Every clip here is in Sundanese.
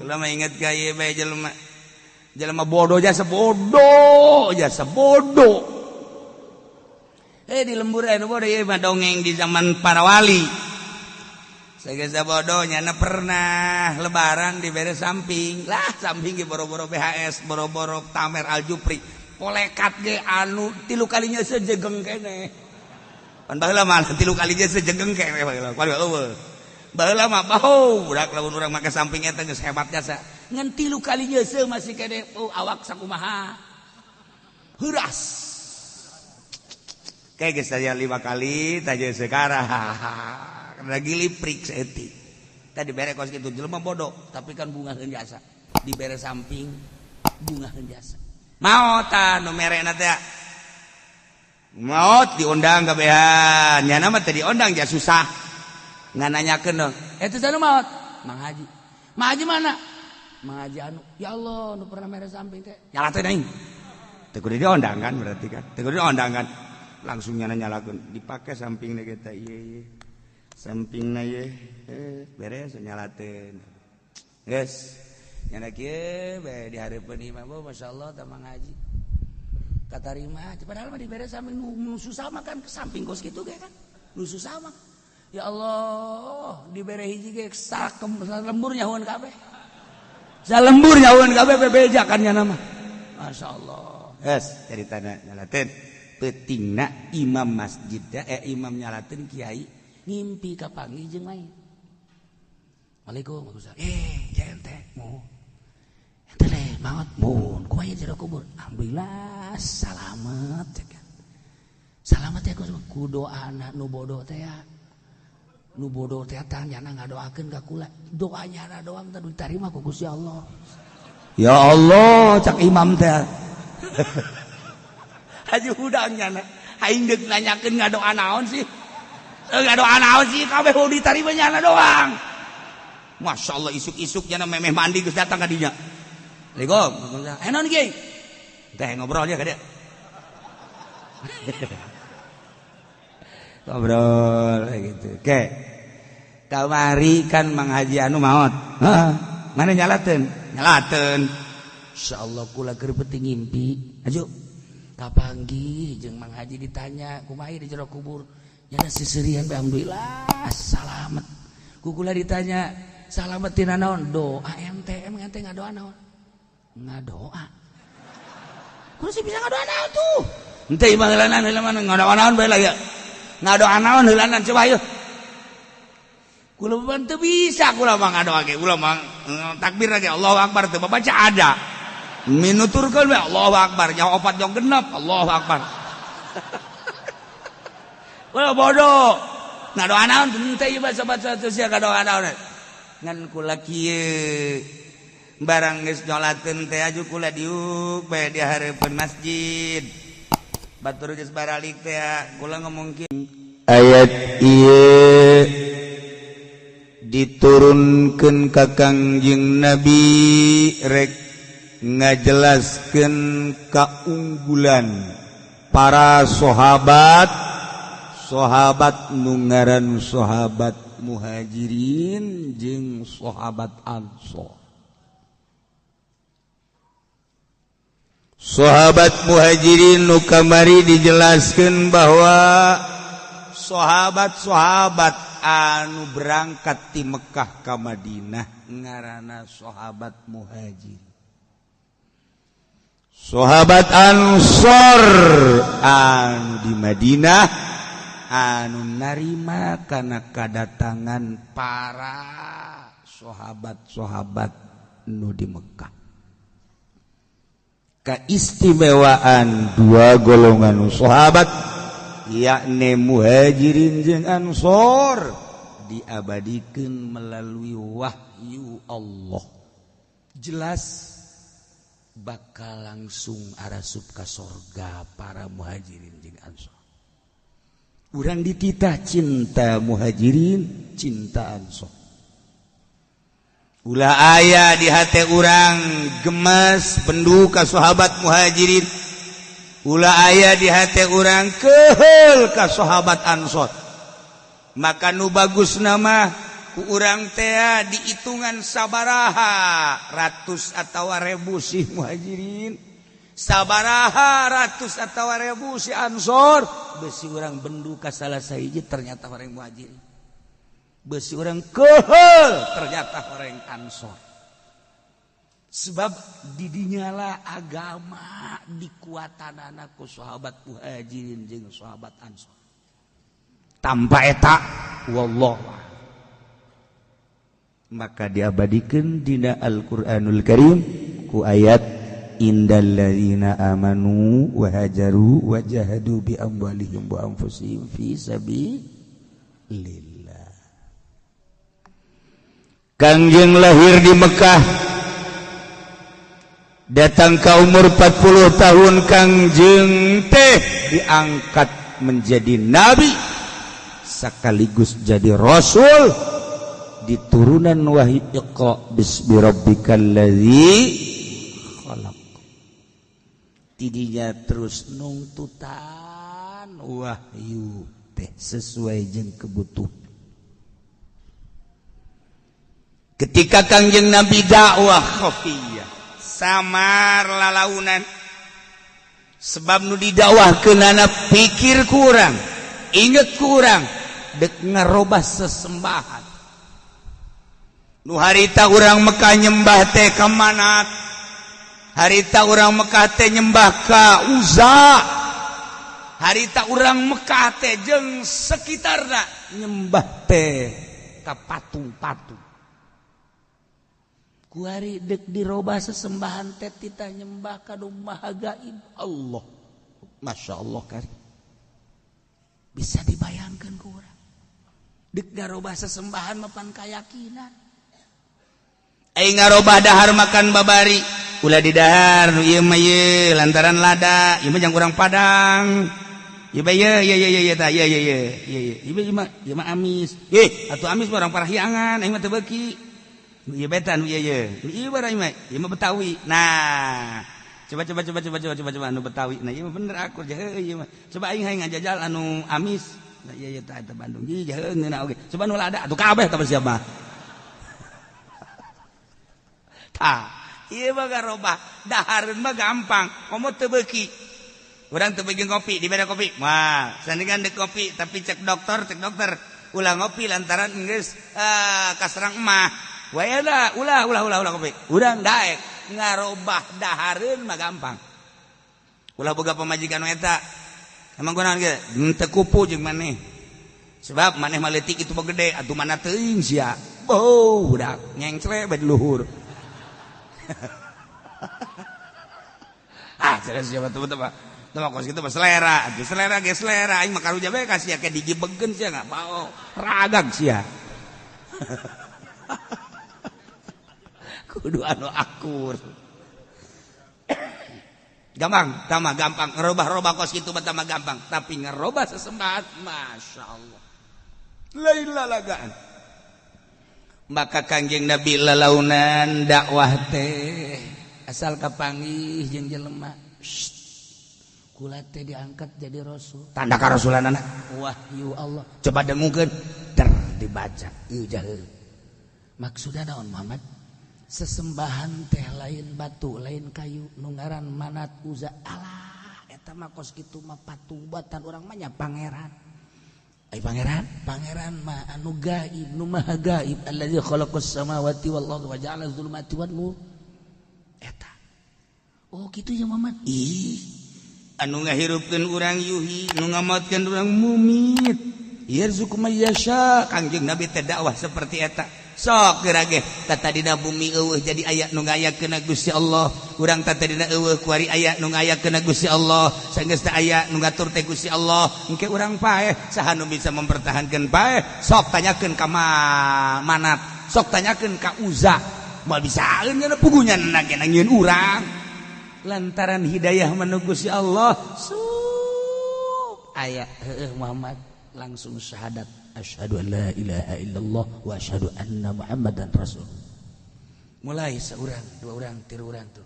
Kula mah inget ka ieu bae, jelema jelema bodoh, jasa bodoh, jasa bodoh. Eh, di lembur anu bodoh ieu mah dongeng di zaman para wali. Saya bodohnya na pernah lebaran dibere samping lah, samping ge boro-boro BHS, boro-boro Tamer Aljupri, polekat ge anu tilu kalinya sejegeng kene. Pan baheula mah tilu kalinya sejegeng kene baheula. Kuari eueuh. Baheula mah bau budak lamun urang make samping eta geus hebat jasa. Ngan tilu kalinya se masih kene, oh, awak sakumaha. Heuras. Kayak geus saya lima kali taja sekarang. Lagi liprik seetik. Tadi bere kos gitu jelema bodoh, tapi kan bunga jasa. Dibere samping bunga jasa. Mau ta nu merena teh maot diundang kabehan. Nyana mah teu diundang ja susah. Ngan nanyakeun dong. Eta teh maot? Mang Haji. Mang Haji mana? Mang Haji anu. Ya Allah, nu pernah mere samping teh. Nyala teh aing. Teu kudu diundang kan berarti kan. Teu kudu diundang kan. Langsung nyana nyalakeun, dipake sampingna kita, ieu ieu. Sampingna ieu, eh, beres nyalateun. Geus. Nyana kieu bae di hareupeun imah, masyaallah tah Mang Haji. Katarima, padahal mah dibere samping nu susah mah kan samping kos kitu ge kan. Nu susah mah. Ya Allah, dibere hiji ge sakem lembur nyahuan kabeh. Salembur nyahuan kabeh bebeja kan nyana mah. Masyaallah. Yes, ceritana nyalateun. Peutingna imam masjid, eh, imam nyalateun, kiai ngimpi kapanggih jeung lain. Waalaikum. Eh, ya ente mau ente leh maot mun kumaha jero kubur? Alhamdulillah salamet cek. Salamet ya ku doa nu bodoh teh ya. Nu bodoh teh tah nyana ngadoakeun ka kula. Doa nyana doang teh diterima ku Gusti Allah. Ya Allah, cak imam teh. Haji hudang nyana. Aing deuk nanyakeun ngadoa naon sih? Eh, ngadoa naon sih, kabeh diterima nyana doang. Masya Allah, isuk-isuk nyana memeh mandi geus datang ka dinya. Assalamualaikum. Eh, naon kiai? Teh ngobrol aja ka dia. Ngobrol gitu. Oke. Kamari kan Mang Haji anu maot. Heeh. Mana nyalateun? Nyalateun. Insyaallah kula keur penting ngimpi. Aju. Kapanggih jeung Mang Haji, ditanya kumaha di jero kubur. Nyana siserian, alhamdulillah salamet. Ku kula ditanya salamet tina naon? Doa ente. Emang ente ngadoa naon? Ngadoa. Kudu sih bisa ngadoa naon tuh? Ente imah heulanan heulanan ngadoa naon bae lah ya. Ngadoa naon heulanan coba ayo. Kula mah teu bisa, kula mah ngadoa ge, kula mah takbir lagi Allahu Akbar teu baca ada. Minuturkeun we Allahu Akbar, nyawa opat jong genep Allahu Akbar. Kula bodoh. Ngadoa naon henteu ieu sobat sia ngadoa naon. Ngan kula kieu barang geus nyolateun teh aju kula diuk bae di hareupeun masjid. Batur geus baralik teh kula ngomong kieu. Ayat ieu diturunkan ka Kangjeng Nabi rek ngajelaskeun kaunggulan para sahabat, sahabat nu ngaran sahabat Muhajirin jeung sahabat Ansor. Sahabat Muhajirin nu kamari dijelaskan bahwa sahabat-sahabat anu berangkat di Mekkah ka Madinah ngaranna sahabat Muhajir. Sahabat Ansor anu di Madinah anu narima karena kedatangan para sahabat-sahabat nu di Mekkah. Keistimewaan dua golongan sahabat, yakni Muhajirin jeung Ansor, diabadikan melalui wahyu Allah, jelas bakal langsung arasup ka sorga para Muhajirin jeung Ansor. Urang dititah cinta Muhajirin, cinta Ansor. Ulah aya di hati urang gemes bendu ka sahabat Muhajirin, ulah aya di hati urang keheul ka sahabat Ansor. Maka nu bagus nama Ku urang teh dihitungan sabaraha ratus atawa ribu si muhajirin, sabaraha ratus atawa ribu si ansor. Besi urang bendu ka salah sahiji ternyata orang muhajirin, besi urang keheul ternyata orang ansor. Sebab didinyalah agama dikuatanana ku sahabat muhajirin jeung sahabat ansor. Tanpa eta wallah maka diabadikeun dina Al-Qur'anul Karim ku ayat indal ladzina amanu wa hajaru wa jahadu bi amwalihim wa anfusihim fi sabilillah. Kangjeng lahir di Mekah, datang ke umur 40 tahun Kangjeng teh diangkat menjadi nabi sekaligus jadi rasul. Diturunan wahyu Iqra bismi rabbikal ladzi khalaq. Tidinya terus nungtutan wahyu teh sesuai jeung kebutuhan. Ketika Kangjeng Nabi dakwah khafiyah, samar lalaunan, sebab nu didakwahkeunana pikir kurang, inget kurang, dek ngarobah sesembahan. Nu harita urang Mekah nyembah teh ka Manat, harita urang Mekah teh nyembah ka Uza, harita urang Mekah teh jeung sekitarna nyembah teh ka patung-patung. Kuari dek dirobah sesembahan teh tita nyembah ka nu maha gaib Allah. Masya Allah kari. Bisa dibayangkan ku urang. Dek ngarobah sesembahan mapan kayakinan. Ai ngarobah dahar makan babari ulah di dahar nu ieu mah ieu lantaran lada ieu mah jang urang Padang ieu mah ieu ieu ieu ieu tah ieu ieu ieu ieu mah ieu mah amis ih atuh amis mah urang Parahyangan aing mah teu beuki ieu beta nu ieu ieu ieu barang mah ieu mah Betawi. Nah coba coba coba coba coba coba coba anu Betawi nah ieu mah bener akur heuh ieu mah coba aing hayang ngajajal anu amis nah ieu ieu tah eta Bandung ieu heuh ngeunah oge coba nu lada atuh kabeh tah siapa mah. Tah, ieu mah garobah dahareun mah gampang, komo teu beuki. Urang teu beuki ngopi, dibere kopi. Wah, sandingan deuk kopi, tapi cek dokter ulah ngopi lantaran geus kaserang emah. Wae ulah ulah ulah ulah kopi. Urang daek ngarobah dahareun mah gampang. Ulah boga pamajikan eta. Emang kunaon ge? Teu kupu jeung maneh. Sebab maneh mah leutik itu mah gede, atuh mana teuing sia. Beuh, budak nyengcle bae di luhur. Ah, jelas siapa tuh teman teman kos gitu selera, selera ge selera, aing mah karunya bae ka sia ke digibegkeun sia enggak mau ragag sia. Kudu anu akur. Gampang, tambah gampang ngerubah-robah kos kitu mah tambah gampang, tapi ngerubah sesembahan masya Allah. Lain lalagaan. Maka Kangjeng Nabi lalaunan dakwah teh asal kapanggih jeung jelema. Kula teh diangkat jadi rasul. Tanda karasulanana wahyu Allah. Coba dengukeun ter dibaca ieu jaheul. Maksudna naon Muhammad? Sesembahan teh lain batu, lain kayu, nu ngaran Manat Uza. Alah, eta mah kos kitu mah patung buatan urang mah nya pangeran. Ai pangeran, pangeran mah anu gaib, nu maha gaib, allazi khalaqas samawati wal arda wa ja'ala dzulumati wan nur. Eta. Oh kitu ya Muhammad. Ih, anu ngahirupkeun urang yuhi, nu ngamaotkeun urang mumit. Yarzuqu may yasha. Kangjeng Nabi teh dakwah seperti eta. Sok geura ge tatadina bumi eueuh jadi aya nu ngayakeun Gusti Allah. Urang tatadina eueuh kuari aya nu ngayakeun Gusti Allah. Sanggeus teh aya nu ngatur teh Gusti Allah. Engke urang paeh saha nu bisa mempertahankeun paeh? Sok tanyakeun ka Manat, sok tanyakeun ka Uza. Moal bisaeun nya pugunya nangieun urang. Lantaran hidayah manu Gusti Allah, sup aya heueuh Muhammad langsung syahadat. Asyhadu an la ilaha illallah wa asyhadu anna Muhammadan rasul. Mulai seorang, dua orang, tiga orang tuh.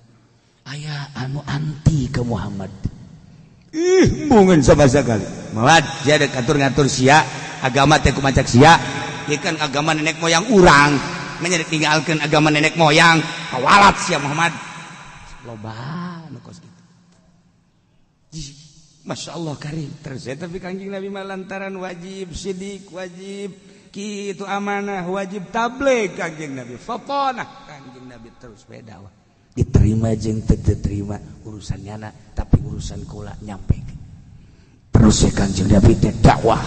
Aya anu anti ke Muhammad. Ih, mungen sama sekali. Mawad, dia ada ngatur-ngatur sia, agama teh kumacak sia. Ieu kan agama nenek moyang urang. Manya ditinggalkeun agama nenek moyang. Kawalat sia Muhammad. Loba nu kos kitu. Masya Allah karim. Terus ya, tapi Kangjeng Nabi mah lantaran wajib sidik, wajib kitu amanah, wajib tabligh Kangjeng Nabi. Fatonah Kangjeng Nabi terus we dakwah. Diterima jeung teu diterima urusan nyana, tapi urusan kula nyampe. Terus ya Kangjeng Nabi teh dakwah.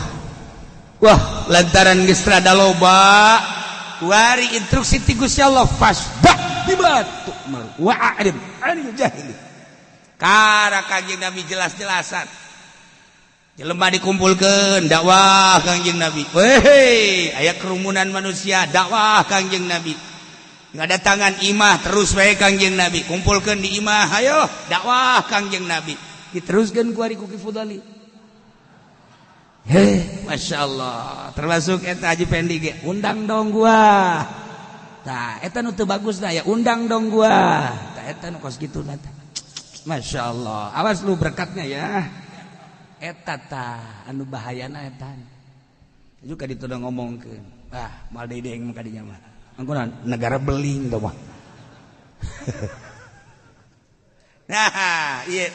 Wah, lantaran geus rada loba, kuari instruksi ti Gusti Allah fasda bima tu'mar wa a'rid 'anil jahili. Kara Kangjeng Nabi jelas-jelasan. Jelema dikumpulkeun dakwah Kangjeng Nabi. Weh, aya kerumunan manusia dakwah Kangjeng Nabi. Ngadatangan imah terus wae Kangjeng Nabi. Kumpulkeun di imah, hayo dakwah Kangjeng Nabi. Diteruskeun ku ari ku Ki Fudali. Heh, Masya Allah. Termasuk eta Haji Pendi ge, undang dong gua. Tah, eta nu teu bagus dah ya, undang dong gua. Tah eta nu kos kitu na tah. Masya Allah, awas lu berkatnya ya. Eta tah anu bahayana eta. Juga ditu udah ngomongkeun. Ah, moal deui deeng mah kadinya mah. Angkunan negara beling tah mah. Nah, ieu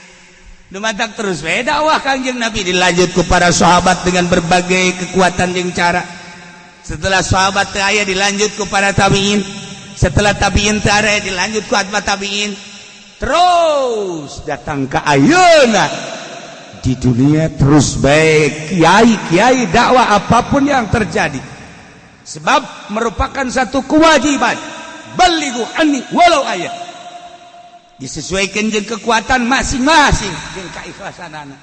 nu matak terus we dakwah Kangjeng Nabi dilanjut ku para sahabat dengan berbagai kekuatan jeung cara. Setelah sahabat teu aya dilanjut ku para tabiin. Setelah tabiin teu aya dilanjut ku atba tabiin. Terus datang ke ayeuna di dunia terus baik kiai-kiai dakwah apapun yang terjadi, sebab merupakan satu kewajiban. Balighu anni walau ayat, disesuaikan jeung kekuatan masing-masing jeung keikhlasanana.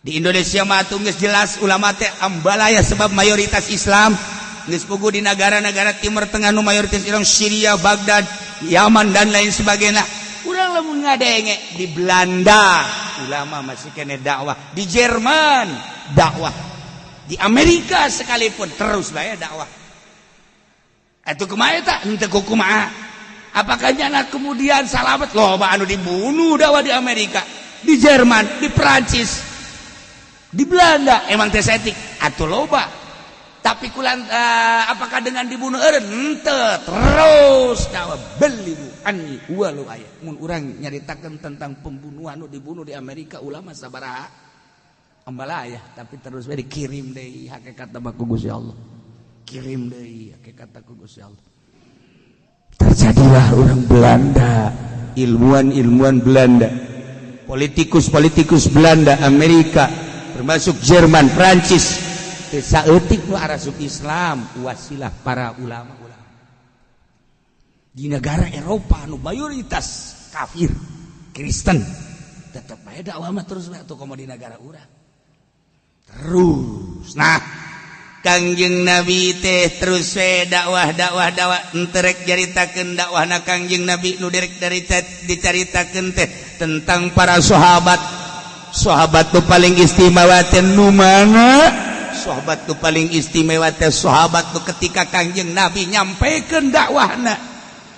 Di Indonesia mah atuh geus jelas ulama teh ambalaya sebab mayoritas Islam. Geus puguh di negara-negara Timur Tengah nu mayoritas Islam, Syria, Baghdad, Yaman dan lain sebagainya. Urang lamun ngadenge di Belanda ulama masih kene dakwah, di Jerman dakwah, di Amerika sekalipun terus bae dakwah. Atuh kumaha eta? Henteu kumaha. Apakah nyana kemudian salamet? Loba anu dibunuh dakwah di Amerika, di Jerman, di Perancis, di Belanda. Emang teh saeutik atuh loba. Tapi kulan apakah dengan dibunuh eureun? Henteu, terus dakwah balighu anni walau ayat. Mun urang nyaritakeun tentang pembunuhan nu dibunuh di Amerika ulama sabaraha ambalaya, tapi terus we dikirim deui hakikat mah ku Gusti Allah. Kirim deui hakikat ku Gusti Allah. Terjadilah orang Belanda, ilmuwan-ilmuwan Belanda, politikus-politikus Belanda, Amerika, termasuk Jerman, Prancis, teu saeutik nu arasup Islam wasilah para ulama-ulama. Di negara Eropa nu mayoritas kafir, Kristen, tetep bae dakwah mah terus bae atuh komo di negara urang. Terus. Nah, Kangjeng Nabi teh terus we dakwah dakwah dakwah henteu rek nyaritakeun dakwahna Kangjeng Nabi nu direk dari dicaritakeun teh tentang para sahabat. Sahabat nu paling istimewa teh nu mana? Sahabat nu paling istimewa teh sahabat nu ketika Kangjeng Nabi nyampekeun dakwahna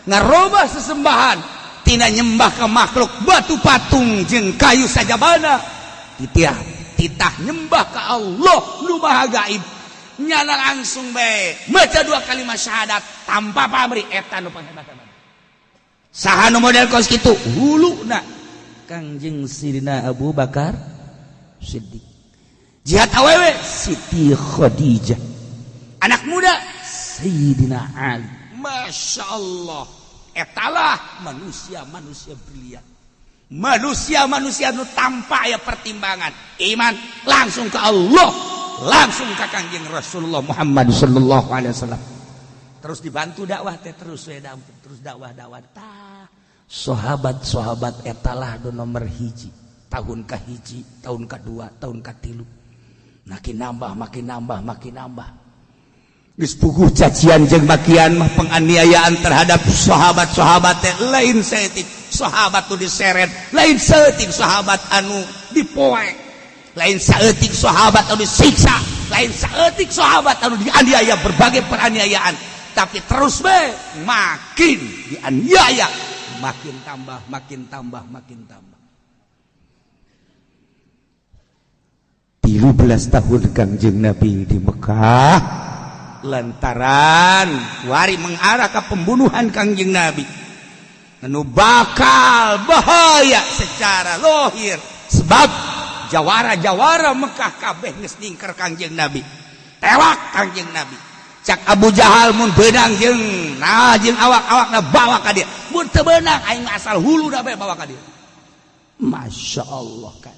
ngarobah sesembahan tina nyembah ke makhluk batu patung jeung kayu sajabana titah titah nyembah ke Allah nu maha gaib. Nyana langsung bae maca dua kalimat syahadat tanpa pamrih eta nu panghebat. Saha nu model kos kitu? Huluna Kangjeng Sidina Abu Bakar Siddiq. Jihad awewe Siti Khadijah. Anak muda Sayyidina Ali. Masya Allah. Etalah manusia-manusia brilian. Manusia-manusia nu tanpa aya pertimbangan. Iman langsung ke Allah, langsung ke Kangjeng Rasulullah Muhammad sallallahu alaihi wasallam. Terus dibantu dakwah teh terus we terus dakwah-dakwah. Tah, sahabat-sahabat etalah nu nomor hiji. Tahun ka hiji, tahun kadua, tahun katilu. Makin nambah, makin nambah, makin nambah. Geus puguh cacian jeung makian mah penganiayaan terhadap sahabat-sahabat teh lain saeutik sahabat nu diseret, lain saeutik sahabat anu dipoek, lain saeutik sahabat anu disiksa, lain saeutik sahabat anu dianiaya berbagai peraniayaan, tapi terus be makin dianiaya, makin tambah, makin tambah, makin tambah. 13 tahun Kangjeng Nabi di Mekah. Lantaran wari mengarah ke pembunuhan Kangjeng Nabi anu bakal bahaya secara lohir, sebab jawara-jawara Mekah kabeh geus ningker Kangjeng Nabi, tewak Kangjeng Nabi. Cak Abu Jahal mun beunang jeung nah jeung awak-awakna bawa ka dieu, mun teu beunang aing asal hulu da bae bawa ka dieu. Masya Allah kan.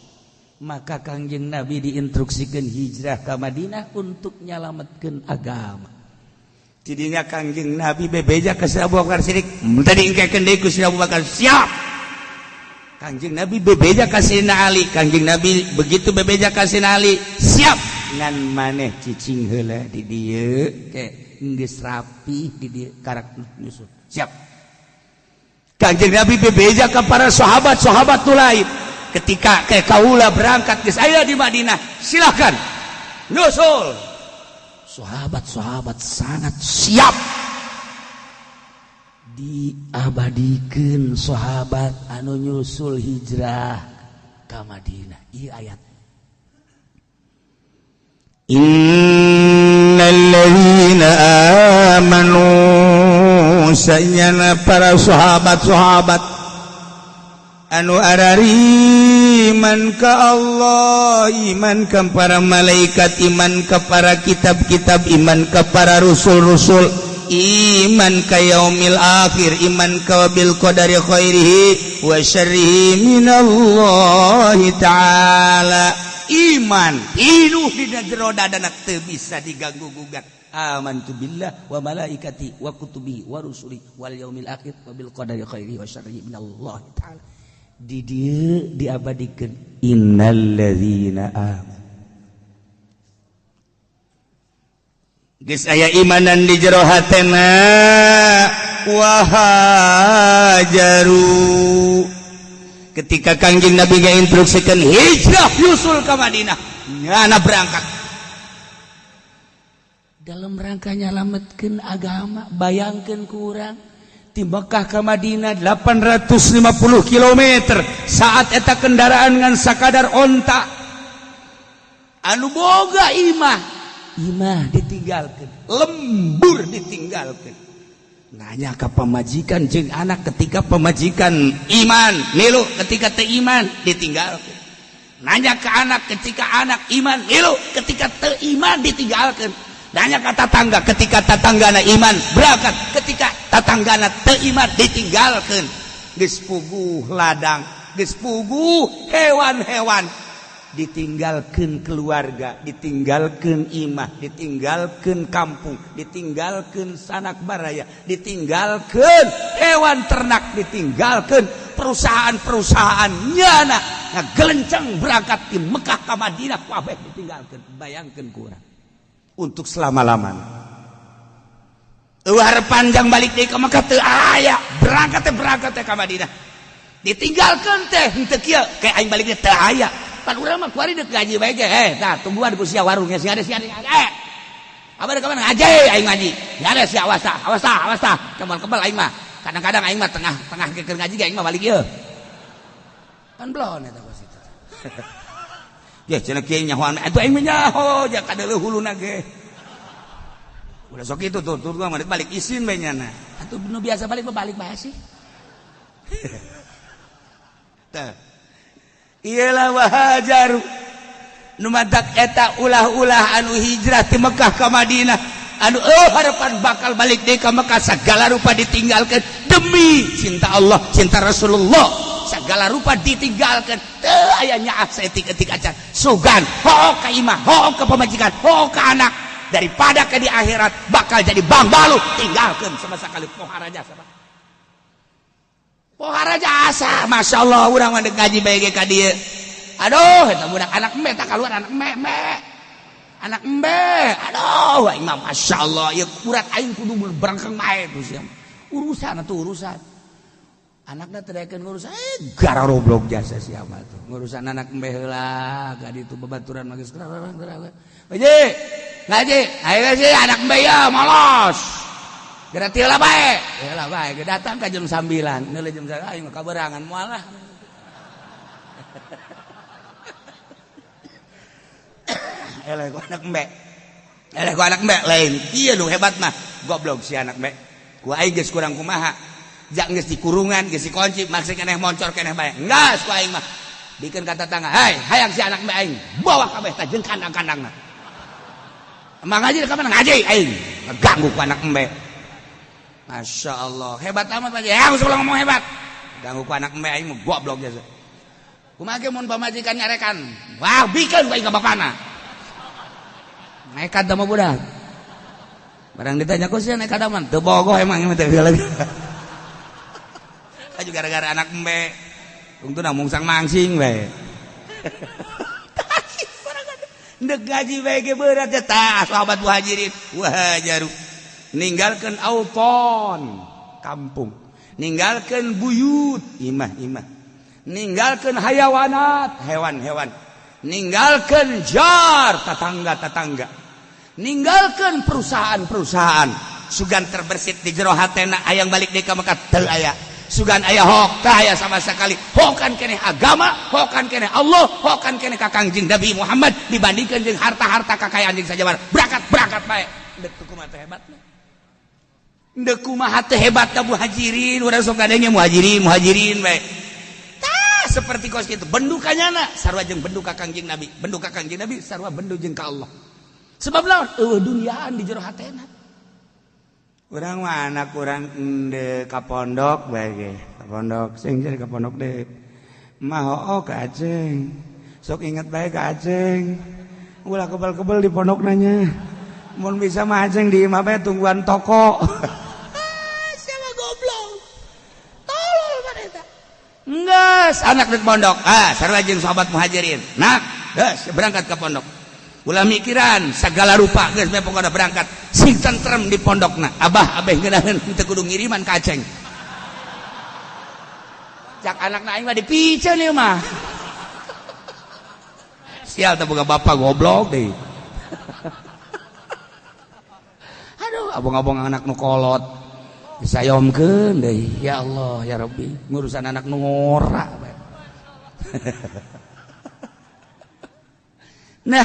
Maka Kangjeng Nabi diinstruksikan hijrah ke Madinah untuk nyelametkan agama. Tidinya Kangjeng Nabi bebeja ke Abu Bakar Siddiq, tadi engkekeun deui ku Abu Bakar siap. Kangjeng Nabi bebeja ka Sayyidina Ali, Kangjeng Nabi begitu bebeja ka Sayyidina Ali, siap. Ngan maneh cicing heula di dieu ke geus rapi di dieu karak nyusul. Siap. Kangjeng Nabi bebeja ka para sahabat-sahabat nu lain. Ketika ke kaula berangkat geus aya di Madinah, silakan nyusul. Sahabat-sahabat sangat siap diabadikeun sahabat anu nyusul hijrah ka Madinah. Ieu ayat Innal ladzina amanu, sayana para sahabat-sahabat anu arari iman ka Allah, iman ka para malaikat, iman ka para kitab-kitab, iman ka para rusul-rusul, iman ka yaumil akhir, iman ka bil qadari khairihi wa syarrihi minallahi ta'ala. Iman inuh di jero dadana teu bisa diganggu gugat. Amantu billah wa malaikati wa kutubihi wa rusuli wal yaumil akhir wa bil qadari khairihi wa syarrihi minallahi ta'ala. Di dieu diabadikeun innal ladzina amanu. Geus aya imanan di jero hatena wa hajaru. Ketika Kangjeng Nabi ngainstruksikan hijrah nyusul ke Madinah, nyana berangkat dalam rangka nyalametkeun agama. Bayangkeun ku urang ti Mekah ke Madinah 850 km, saat eta kendaraan ngan sakadar onta anu boga imah, imah ditinggalkeun, lembur ditinggalkeun. Nanya ke pamajikan jeung anak, ketika pamajikan iman milu, ketika teu iman ditinggalkeun. Nanya ke anak, ketika anak iman milu, ketika teu iman ditinggalkeun. Nanya ke tatangga, ketika tatanggana iman berangkat, ketika tatanggana teu iman ditinggalkeun. Geus puguh ladang, geus puguh hewan-hewan, ditinggalkeun keluarga, ditinggalkeun imah, ditinggalkeun kampung, ditinggalkeun sanak baraya, ditinggalkeun hewan ternak, ditinggalkeun perusahaan-perusahaan nyana ngagelenceng berangkat di Mekah ke Madinah kabeh ditinggalkeun. Bayangkeun ku urang untuk selama-lamanya. Eueuh panjang balik deui ka Mekah teu aya, berangkat teh ka Madinah. Ditinggalkeun teh henteu kieu, kayak aing balik teh teu aya. Pan urang mah kuari deuk ngaji bae ge, tah tungguan ku sia warungnya sia ada sia ada. Abah ka mana ngaji aing ngaji. Ya ada sia awas tah, awas tah, awas tah. Kebal-kebal aing mah. Kadang-kadang aing mah tengah-tengah keur ngaji ge aing mah balik ieu. Pan belon eta kos itu. Ya cenah kieu nyahoan atuh aing mah nyaho ja kadeuleuh huluna ge. Udah sok itu tuh tuh mah balik isin bae nyana. Atuh nu biasa balik mah balik bae sih. Tah. Iyalah wahajaru nu matak eta ulah-ulah anu hijrah ti Mekah ka Madinah anu harapan bakal balik deui ka Mekah, segala rupa ditinggalkan demi cinta Allah, cinta Rasulullah, segala rupa ditinggalkan. Teu aya nyaah saeutik-eutik acan sugan hook ka imah, hook ka pamajikan, hook ka anak, daripada ke di akhirat bakal jadi bangbalu tinggalkan sama sekali. Pohara jasa pohara jasa. Masya Allah urang mah ngaji bae ge ka dieu. Aduh eta budak anak embe tak keluar anak embe embe anak embe. Aduh aing mah Masya Allah ieu kurat aing kudu berangkang bae tuh sia. Urusan atuh urusan anakna teu daekeun ngurus gara roblok jasa siapa tuh ngurusan anak embe heula ka ditu babaturan mah geus ngaji ngaji ayo ngaji anak embe ya malos geura teu lah bae heula bae ge datang ka jam 9 neuleuh jam 9 aing mah kaberangan moal lah. Eleh anak embe. Eleh ku anak mbak lain kieu nu hebat mah goblok si anak mbak. Ku aing geus kurang kumaha. Jak geus dikurungan, geus dikunci, maksud keneh moncor keneh bae. Enggas ku aing mah. Bikeun ka tetangga, "Hai, hayang si anak mbak aing, bawa kabeh tah jeung kandang-kandangna." Emang ngaji ka mana ngaji aing. Ganggu ku anak mbak. Masya Allah, hebat amat aja. Ya, aku ngomong hebat. Ganggu ku anak mbak aing mah goblok jasa. Kumaha ge mun pamajikan nyarekan. Wah, bikeun ku aing ka bapana. Nekat sama budak. Barang ditanya kok sih nekat aman, teu bogoh emang ini teh lagi. Aju gara-gara anak embe. Untuna mungsang mangsing bae. Ndek gaji bae ge berat ya tah sahabat muhajirin. Wah jaru. Ninggalkeun auton kampung, ninggalkeun buyut imah-imah, ninggalkeun hayawanat hewan-hewan, ninggalkeun jar tetangga-tetangga, ninggalkeun perusahaan-perusahaan. Sugan terbersit di jero hatena hayang balik deui ka Mekah teu aya. Sugan aya hok teu aya sama sekali. Hokan keneh agama, hokan keneh Allah, hokan keneh ka Kangjeng Nabi Muhammad dibandingkeun jeung harta-harta kakayaan jeung sajabar. Berangkat-berangkat bae. Deuk kumaha teh hebatna. Deuk kumaha teh hebatna muhajirin, urang sok ngadenge muhajirin, muhajirin bae. Tah seperti kos kitu bendu kanyana sarua jeung bendu ka Kangjeng Nabi, bendu ka Kangjeng Nabi sarua bendu jeung ka Allah. Sebab lawan eueuh duniaan di jero hatena. Urang mah anak urang ende ka pondok bae ge, ka pondok sing jadi ka pondok deh. Mah hooh ka Aceng. Sok inget bae ka Aceng. Ulah kebel-kebel di pondok nanya. Mun bisa mah Aceng di imah bae tungguan toko. Siapa goblok? Tolol mana eta? Enggeus anak di pondok. Ah, sarua jeung sahabat muhajirin. Nak, geus berangkat ke pondok. Ulah mikiran segala rupa geus bae pokona berangkat. Sing tentrem di pondokna. Abah abeh ngeunaheun teu kudu ngiriman ka Aceng. Cak anakna aing mah dipiceun ieu mah. Sial teh boga bapak goblok deui. Aduh, abong-abong anak nu kolot. Disayomkeun deui. Ya Allah, ya Rabbi, ngurusan anak nu ngora bae. Nah,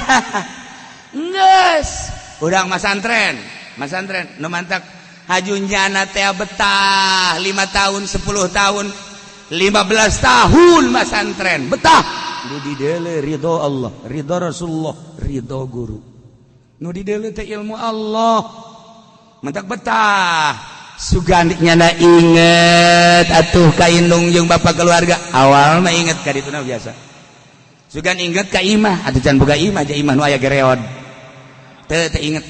geus urang masantren, masantren nu mantak hajunyana teh betah 5 tahun, 10 tahun, 15 tahun masantren, betah. Nu dideule ridho Allah, ridho Rasulullah, ridho guru. Nu dideule teh ilmu Allah. Mantak betah. Sugan nyana inget atuh ka indung jeung bapak keluarga. Awal mah inget ka dituna biasa. Sugan inget ka imah, atuh can boga imah ja imah nu aya gereod. Teu teu inget.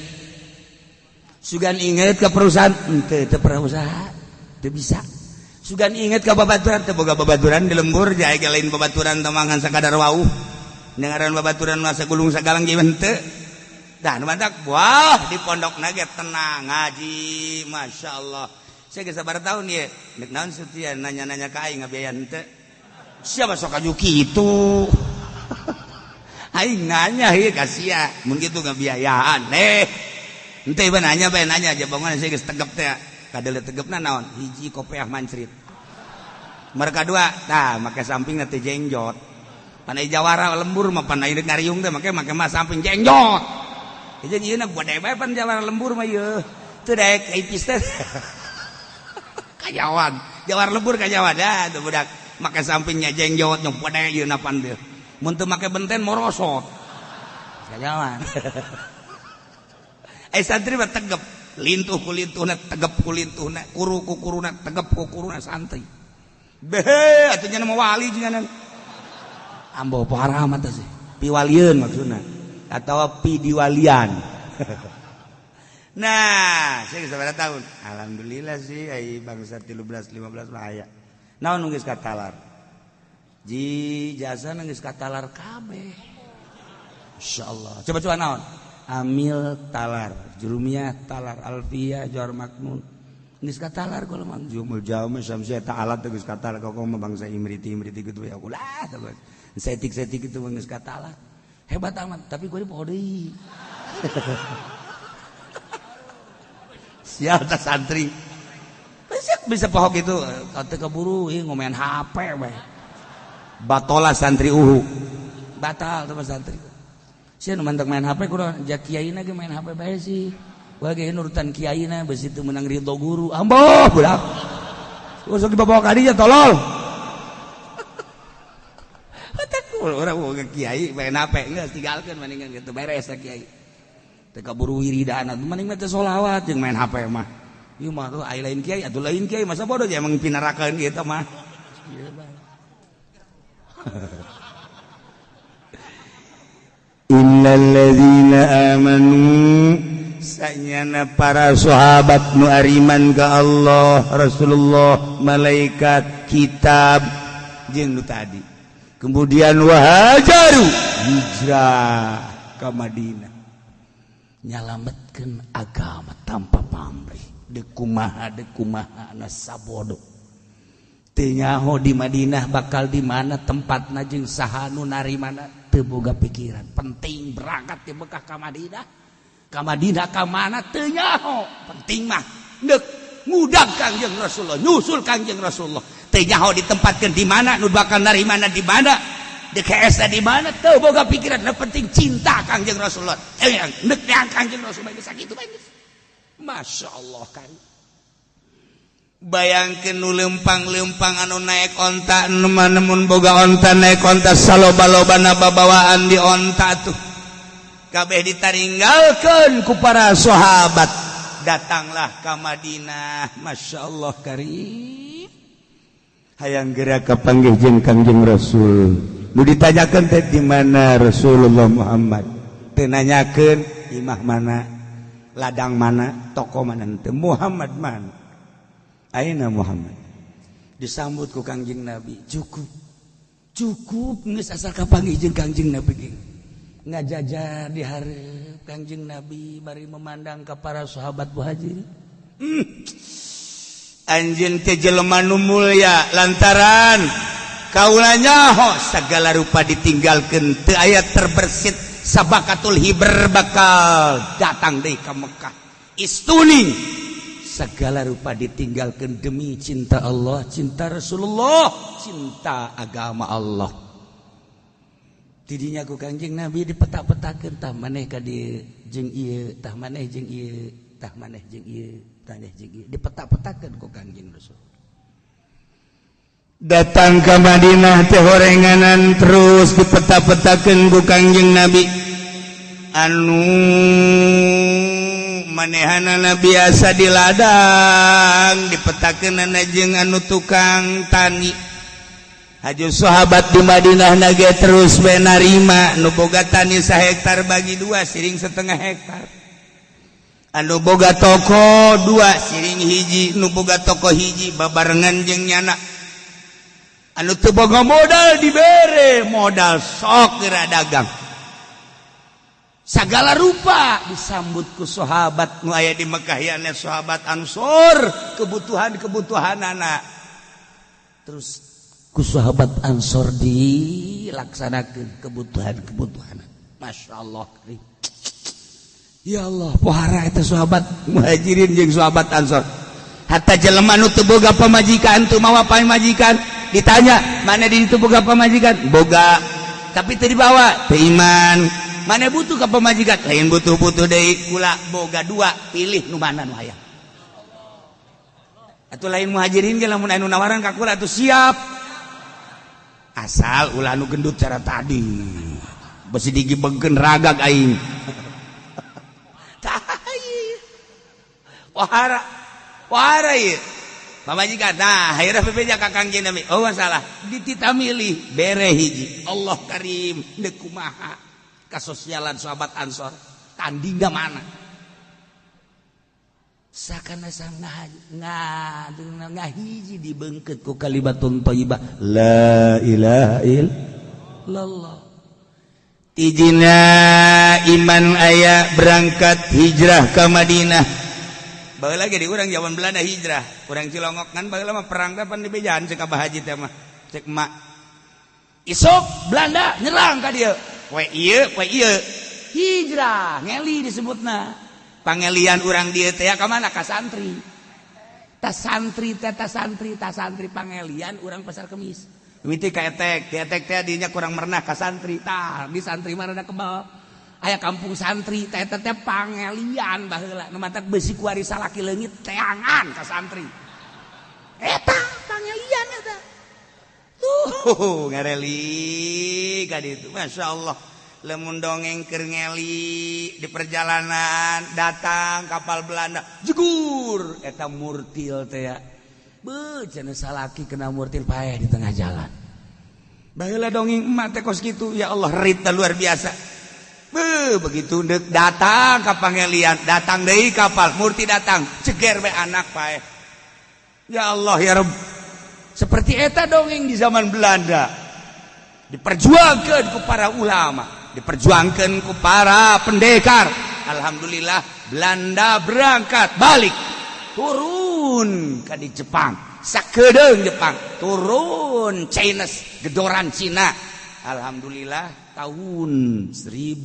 Sugan inget ka perusahaan, teu teu pernah usaha, teu bisa. Sugan inget ka babaturan, teu boga babaturan di lembur ja aya lain babaturan temangan sakadar wauh. Dengaran babaturan mah sagulung sagalang ge henteu. Dah nu mantak wah di pondok ge tenang ngaji, masyaallah. Saya geus sabaraha tahun ieu, nek naon setia nanya-nanya ka aing ngabiayaan henteu. Siapa sok aju kitu? Aing nanya ieu ka sia, mun kitu ngabiayaan. Henteu ieu nanya bae nanya aja bangun saya geus tegep teh. Kadeuleu tegepna naon? Hiji kopeah mancrit. Mereka dua, tah make sampingna teh jengjot. Panai jawara lembur mah panai ngariung teh make make mah samping jengjot. Jeung ieu na gede bae pan jawara lembur mah ieu. Teu daek ipis teh. Kajawan, jawara lembur kajawan dah tuh budak. Make sampingnya jengjot nyong gede ieu na pan teh. Mun teu make benten morosot. Kajawan. Santri mah tegep, lintuh ku lintuhna, tegep ku lintuhna, kuru ku kuruna, tegep ku kuruna santri. Behe, atuh nya mah wali jeung ambo parah amat sih. Piwalieun maksudna atawa pidiwalian. Nah, saya geus sabaraha tahun. Alhamdulillah sih ai bangsa 13 15 mah aya. Naon nu geus katalar? Ji jasa nu geus katalar kabeh. Insyaallah. Coba-coba naon? Amil talar, Jurumiyah talar, Alfiyah Johar Makmun. Geus katalar kalau mah jumul jauh samsia ta'ala teh geus katalar kok mah bangsa imriti-imriti kitu ya ulah teh. Setik-setik itu geus katalar. Hebat amat, tapi gue poho deui. Sial tah santri. Bisa poho kitu, teu keburu ieu ngomean HP we. Batola santri uhu. Batal teh santri. Sia nu mantak main HP kudu ja kiaina ge main HP bae sih. Bae nurutan kiaina besi teu meunang ridho guru. Amboh budak. Usuk dibawa ka dinya tolol. Orang mau ke kiai main HP geus tinggalkeun mendingan gitu beres ka kiai. Teu kaburu wiridan atuh mending mah teh sholawat jeung main HP mah. Ieu mah tuh ai lain kiai atuh lain kiai masa bodoh emang pinarakeun kitu mah. Innalladzina amanu sanyana para sahabat nu ariman ka Allah, Rasulullah, malaikat, kitab jeung nu tadi. Kemudian wahajaru hijrah ke Madinah nyalametkeun agama tanpa pamrih deuk kumaha na sabodo teu nyaho di Madinah bakal di mana tempatna jeung saha nu narimana teu boga pikiran penting berangkat di Mekah ka Madinah ka Madinah ka mana teu nyaho penting mah deuk ngudag Kangjeng Rasulullah nyusul Kangjeng Rasulullah teu nyaho ditempatkeun di mana nu bakal narimana di mana DKS di mana teu boga pikiran nu penting cinta Kangjeng Rasulullah deuk Kangjeng Rasulullah geus sakitu bae geus. Masya Allah kan bayangkeun nu lempang-lempang anu naek onta nu nemun boga onta naek onta saloba-lobana babawaan di onta tuh kabeh ditaringgalkeun ku para sahabat datanglah ka Madinah. Masya Allah karim hayang geura kapanggih jeung Kangjeng Rasul nu ditanyakeun teh di mana Rasulullah Muhammad teu nanyakeun imah mana ladang mana toko mana teu Muhammad mana aina Muhammad disambut ku Kangjeng Nabi cukup cukup geus asal kapanggih jeung Kangjeng Nabi ge ngajajar di hareup Kangjeng Nabi bari memandang ka para sahabat Muhajirin. Anjeun teh jelema nu mulya lantaran kaula nyaho sagala rupa ditinggalkeun teu aya terbersit sabakatul hiber bakal datang deui ka Mekah istuning segala rupa ditinggalkan demi cinta Allah, cinta Rasulullah, cinta agama Allah. Tidinya ku Kangjeng Nabi dipetak-petakeun tah maneh ka dieu jeung ieu, tah maneh jeung ieu, tah maneh jeung ieu, tah maneh jeung ieu, dipetak-petakeun ku Kangjeng Rasul. Datang ke Madinah teh horenganan terus dipeta-petakeun ku Kangjeng Nabi anu manehanana biasa di ladang dipetakeunana jeung anu tukang tani. Haju sahabat di Madinah nage terus we narima nu boga tani sahektar bagi dua siring setengah hektar, anu boga toko dua siring hiji, nu boga toko hiji babarengan jeung nyana, anu teu boga modal dibere modal sok geura dagang. Segala rupa disambut ku sahabat nu aya di Mekah ya sahabat Ansor kebutuhan-kebutuhan anak terus ku sahabat Ansor dilaksanakeun kebutuhan-kebutuhan. Masya Allah karim. Ya Allah pohara eta sahabat Muhajirin jeung sahabat Ansor. Hatta jelema nu teu boga pamajikan teu mawa pamajikan ditanya mana di ditu boga pamajikan boga tapi teu dibawa teu iman mana butuh ka pamajikan lain butuh-butuh deui kula boga dua pilih nu mana nu hayang. Atuh lain Muhajirin ge lamun anu nawaran ka kula atuh siap asal ulah nu gendut cara tadi besi digibegkeun ragag aing. Wahara wahara ieu pamajikan nah akhirna bebeja ka Kangjeng Nabi oh masalah ditita milih bere hiji. Allah karim deuk kumaha kasosialan sahabat Ansor tandingna mana sakana sang ngahiji dibeungkeut ku kalimatun thayyibah la ilaha illallah. Tijina iman aya berangkat hijrah ke Madinah. Baheula lagi di urang zaman Belanda hijrah, urang Cilongok kan baheula mah perang teh pan dibejaan cek Abah Haji teh mah, cek emak. Isuk Belanda nyerang ka dieu. Poe ieu, poe ieu. Hijrah, ngeli disebutna. Pangelian urang dieu teh ka mana ka santri. Tas santri teh tas santri, tas santri pangelian urang pasar Kemis. Mimiti ka etek, di etek teh dinya kurang merenah ka santri. Tah, di santri mah rada kebal. Aya kampung santri teh teh pangelian baheula nu matak besi kuari salaki leungit teangan ka santri. Eta pangelian eta. Tuh ngareli ka ditu. Masya Allah. Lemun dongeng keur ngeli di perjalanan datang kapal Belanda jegur eta murtil teh ya. Beuh cenah salaki kena murtil paeh di tengah jalan. Baheula dongeng emak teh kos kitu, ya Allah, rita luar biasa. Beuh, begitu dek datang ka pangelian, datang deui kapal, murti datang, ceger we anak paeh. Ya Allah ya Rabb. Seperti eta dongeng di zaman Belanda. Diperjuangkan ku para ulama, diperjuangkan ku para pendekar. Alhamdulillah Belanda berangkat balik turun ke di Jepang, sakedeung Jepang turun Chinese, gedoran Cina. Alhamdulillah tahun 1000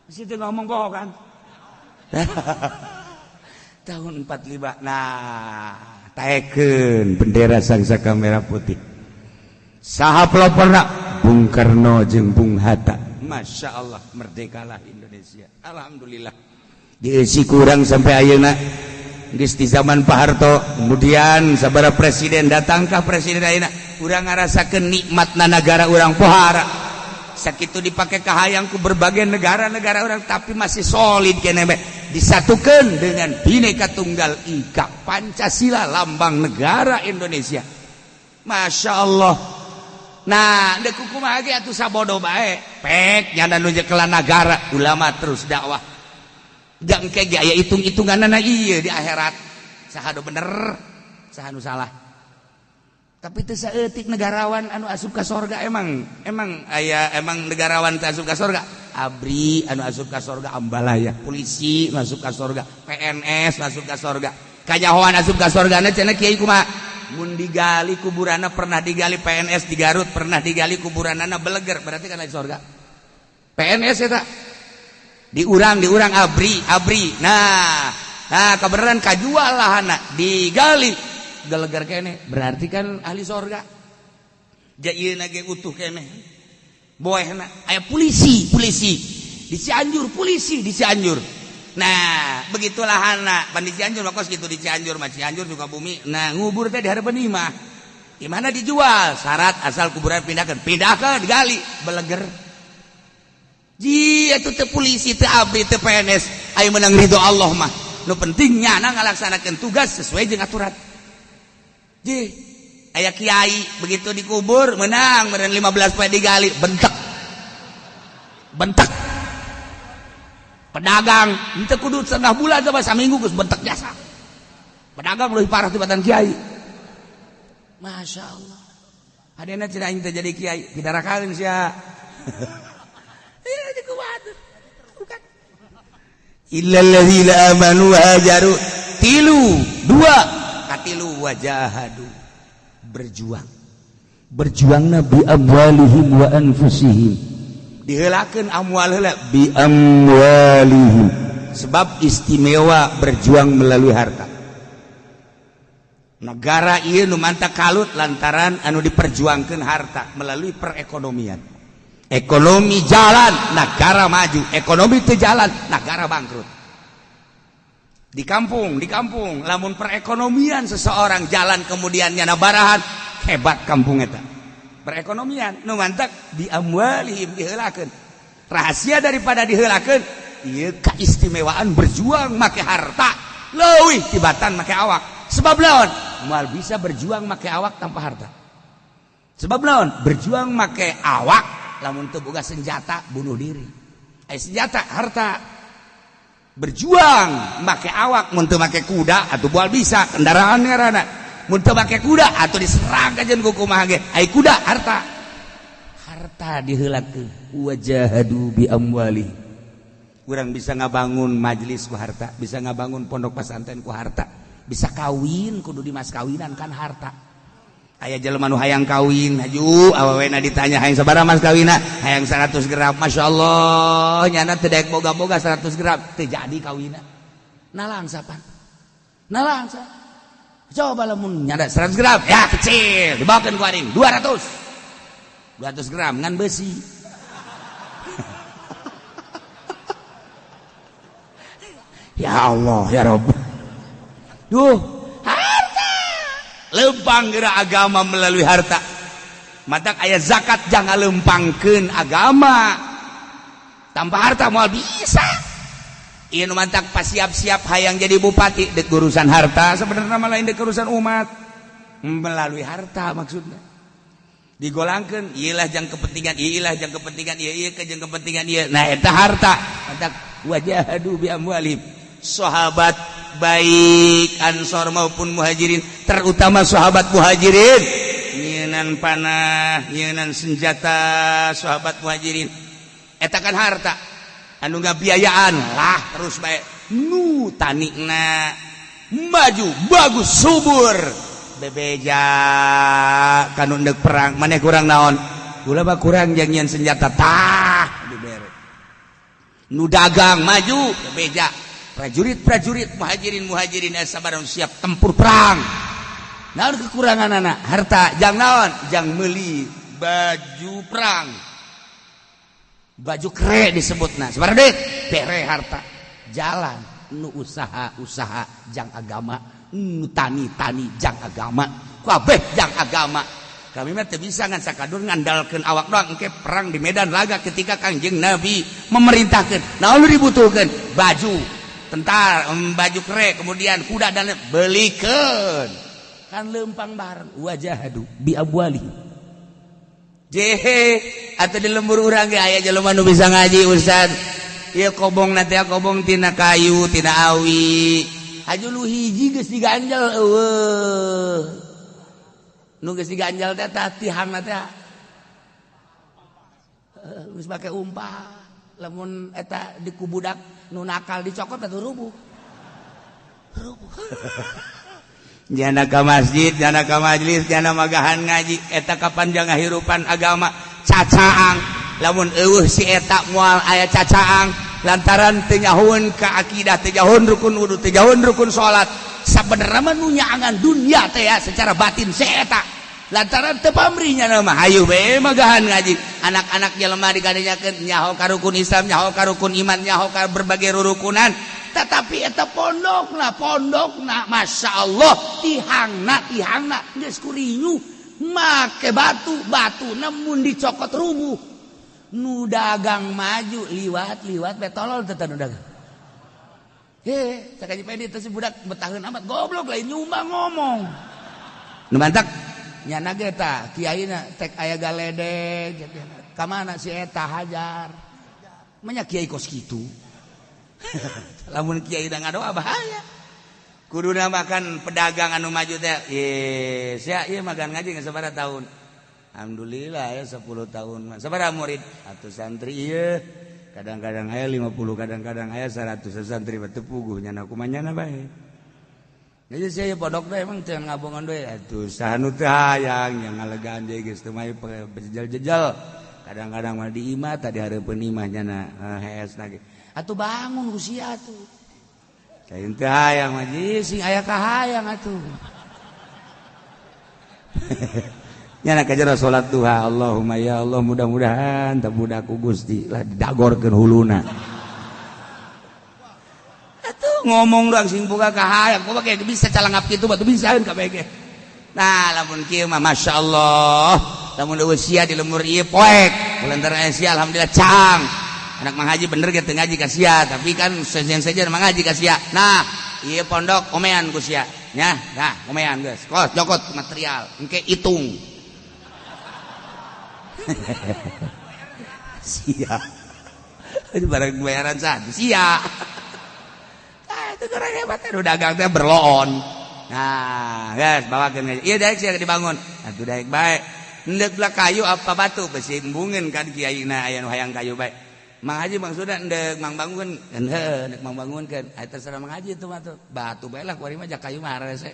situ ngomong bohong kan, tahun 45. Nah, taekeun bendera sangsaka merah putih. Saha peloporna? Bung Karno jeung Bung Hatta. Masya Allah, merdekalah Indonesia. Alhamdulillah diisi kurang sampai ayeuna geus di zaman Pak Harto, kemudian sabara presiden datangkah presiden ayeuna urang ngarasakeun nikmatna negara urang pohara. Sakitu dipake kahayang ku berbagai negara-negara orang, tapi masih solid keneh disatukan dengan Bhinneka Tunggal Ika, Pancasila lambang negara Indonesia. Masya Allah. Nah, dek kumaha ge atuh sabodo bae pek nyana nu nyekelan negara, ulama terus dakwah. Jang ke ge aya hitung-hitunganna ieu di akhirat, saha nu bener, saha nu salah. Tapi teu saeutik negarawan anu asup ka sorga. Emang emang aya, emang negarawan teu asup ka sorga? ABRI anu asup ka sorga, ambalaya polisi masuk ka sorga, PNS masuk ka sorga, kanyahoan asup ka sorga na cenah kiai kumaha mun digali kuburanna. Pernah digali PNS di Garut, pernah digali kuburanna, beleger, berarti kan di sorga PNS eta. Diurang diurang ABRI ABRI. Nah nah, kebenaran kajual lahana, digali geleger kene, berarti kan ahli sorga. Ja ieu ge utuh kene boehna. Aya polisi, polisi di Cianjur, polisi di Cianjur. Nah, begitulah hana pan di Cianjur mah kos gitu, di Cianjur mah, Cianjur Sukabumi. Nah, ngubur teh di harapan imah di mana dijual, syarat asal kuburan pindahkan, pindahkan, digali, beleger. Ji itu teh polisi teh ABRI teh PNS, ayo menang ridho Allah mah nu pentingnya na ngalaksanakeun tugas sesuai dengan aturan. Ji aya kiai begitu dikubur menang meureun 15 poe digali, bentek bentek. Pedagang henteu kudu setengah bulan sama saminggu geus bentek jasa. Pedagang leuwih parah tibatan kiai. Masya Allah, hadena cenah aing teh jadi kiai pidarakeun sia. Iya, kuat bukan illal ladzina amanu wa hajaru, tilu dua katilu wajahadu, berjuang, berjuangna bi amwalihim wa anfusihim, diheulakeun amwal heula, bi amwalihim, sebab istimewa berjuang melalui harta. Negara ieu nu mantap kalut lantaran anu diperjuangkan harta melalui perekonomian. Ekonomi jalan, negara maju. Ekonomi itu jalan, negara bangkrut. Di kampung, di kampung lamun perekonomian seseorang jalan, kemudian nyana barahan, hebat kampung eta perekonomian. Nu mantak bi amwalihim diheulakeun. Rahasia daripada diheulakeun ieu keistimewaan berjuang make harta leuwih tibatan make awak. Sebab lawan moal bisa berjuang make awak tanpa harta. Sebab lawan berjuang make awak lamun teu boga senjata bunuh diri, eh senjata harta. Berjuang make awak mun teu make kuda atau moal bisa kendaraan ngaranna. Mun teu make kuda atau diserang kajen ku kumaha ge, ai kuda harta. Harta diheulakeun, wajahadu bi amwali. Urang bisa ngabangun majelis ku harta, bisa ngabangun pondok pesantren ku harta, bisa kawin kudu di mas kawinan kan harta. Aya jelema nu hayang kawin, haju awewena ditanya, "Hayang sabaraha mas kawina?" "Hayang 100 gram." Masya Allah, nyana teu daek boga-boga 100 gram, teu jadi kawina. Nalangsa pan, nalangsa. Coba lamun nyana 100 gram ya kecil, dibawakeun ku aing 200. 200 gram ngan besi. Ya Allah ya Rabb. Duh, harta. Lempang geura agama melalui harta. Matak aya zakat jangan lempangkeun agama. Tanpa harta moal bisa. Ieu nu mantak pas siap-siap hayang jadi bupati dek urusan harta, sebenarnya mah lain dek urusan umat. Melalui harta maksudnya. Digolangkeun ieu lah jang kepentingan, ieu lah jang kepentingan, ieu ieu ke jang kepentingan ieu. Nah eta harta. Mantak wajahadu bi amwalihim. Sahabat baik Ansor maupun Muhajirin, terutama sahabat Muhajirin, nyieunnan panah, nyieunnan senjata sahabat Muhajirin. Eta kan harta. Anu ngabiayaan lah terus bae nu tanikna maju bagus subur bebeja kanu ndek perang maneh kurang naon kula mah kurang jang nyieun senjata tah dibere nu dagang maju bebeja prajurit-prajurit muhajirin sabarang siap tempur perang naon kekurangan anak harta jang naon jang meuli baju perang baju kere disebutna sabaraha deui bere harta jalan nu usaha-usaha jang agama nu tani-tani jang agama kabeh jang agama kami mah teu bisa ngan sakadur ngandalkeun awak doang engke perang di medan laga ketika Kangjeng Nabi memerintahkeun naon nu dibutuhkeun baju tentara baju kere kemudian kuda dan belikeun kan lempang bareng wajahadu bi abwali jehe atau di lembur urang ge aya jelema nu bisa ngaji ustaz ieu kobong na teh kobong tina kayu tina awi haju lu hiji geus diganjel eueuh nu geus diganjel teh tah tihangna teh geus make umpah lamun eta dikubudak nu nakal dicokot atuh rubuh rubuh. Jana ka masjid, jana ka majlis, jana magahan ngaji eta kapan jangan hirupan agama cacaang lamun eueuh si eta moal aya cacaang lantaran teu nyahoeun ka akidah teu nyahoeun rukun wudu teu nyahoeun rukun salat sabenerna mah nu nyaangan dunya teh ya secara batin si eta lantaran teu pamrih nya mah hayu we magahan ngaji anak-anak jelema digadenyakeun nyaho ka rukun Islam nyaho ka rukun iman nyaho ka berbagai rurukunan tetapi eta pondokna Masya Allah tihangna geus kurinyu make batu namun dicokot rubuh nu dagang maju liwat be tolol teh nu dagang he cak haji pedi teh si budak betaheun amat goblok lain nyumbang ngomong nu mantak nyana ge tah kiaina tek aya galedeg ka mana si eta hajar manya kiai kos kitu. Lamun kiai da ngadoa bahaya kuduna makan pedagang anu maju teh ye sia ieu magan ngaji geus sabaraha tahun alhamdulillah ya 10 tahun sabaraha murid atuh santri ieu kadang-kadang aya 50 kadang-kadang aya 100 santri teu puguh nyana kumaha nyana bae jadi sia pondok teh emang teu ngabongan deui atuh saha nu teu hayang yang ngalegaan deui geus teu mayu bejejel-jejel kadang-kadang mah di imah tadi hareupeun imah nyana hees lagi atuh bangun usia atuh lain teu hayang mah sing aya kahayang atuh nyana ka jero salat duha Allahumma ya Allah mudah-mudahan teu budak ku Gusti lah didagorkeun huluna atuh ngomong doang sing boga kahayang kumaha ge bisa calangap kitu batu bisaeun kabeh ge nah lamun kieu mah masyaallah lamun eueuh sia di lemur ieu poek lantaran sia alhamdulillah cang anak Mang Haji bener gitu ngaji ka sia tapi kan sejen-sejen Mang Haji ka sia nah ieu pondok omean ku sia nya nah omean geus kos jokot material engke hitung sia barang bayaran sah sia ah itu orang hebat nu dagang teh berloon nah geus bawakeun ngaji ieu daek sia dibangun atuh daek bae endek belah kayu apa batu besi embungeun kan kiaina aya nu hayang kayu bae Mang Haji maksudna endek mang bangun heuh endek mang bangunkeun aya terserah Mang Haji itu mah tuh batu bae lah kuari mah jak kayu mah harese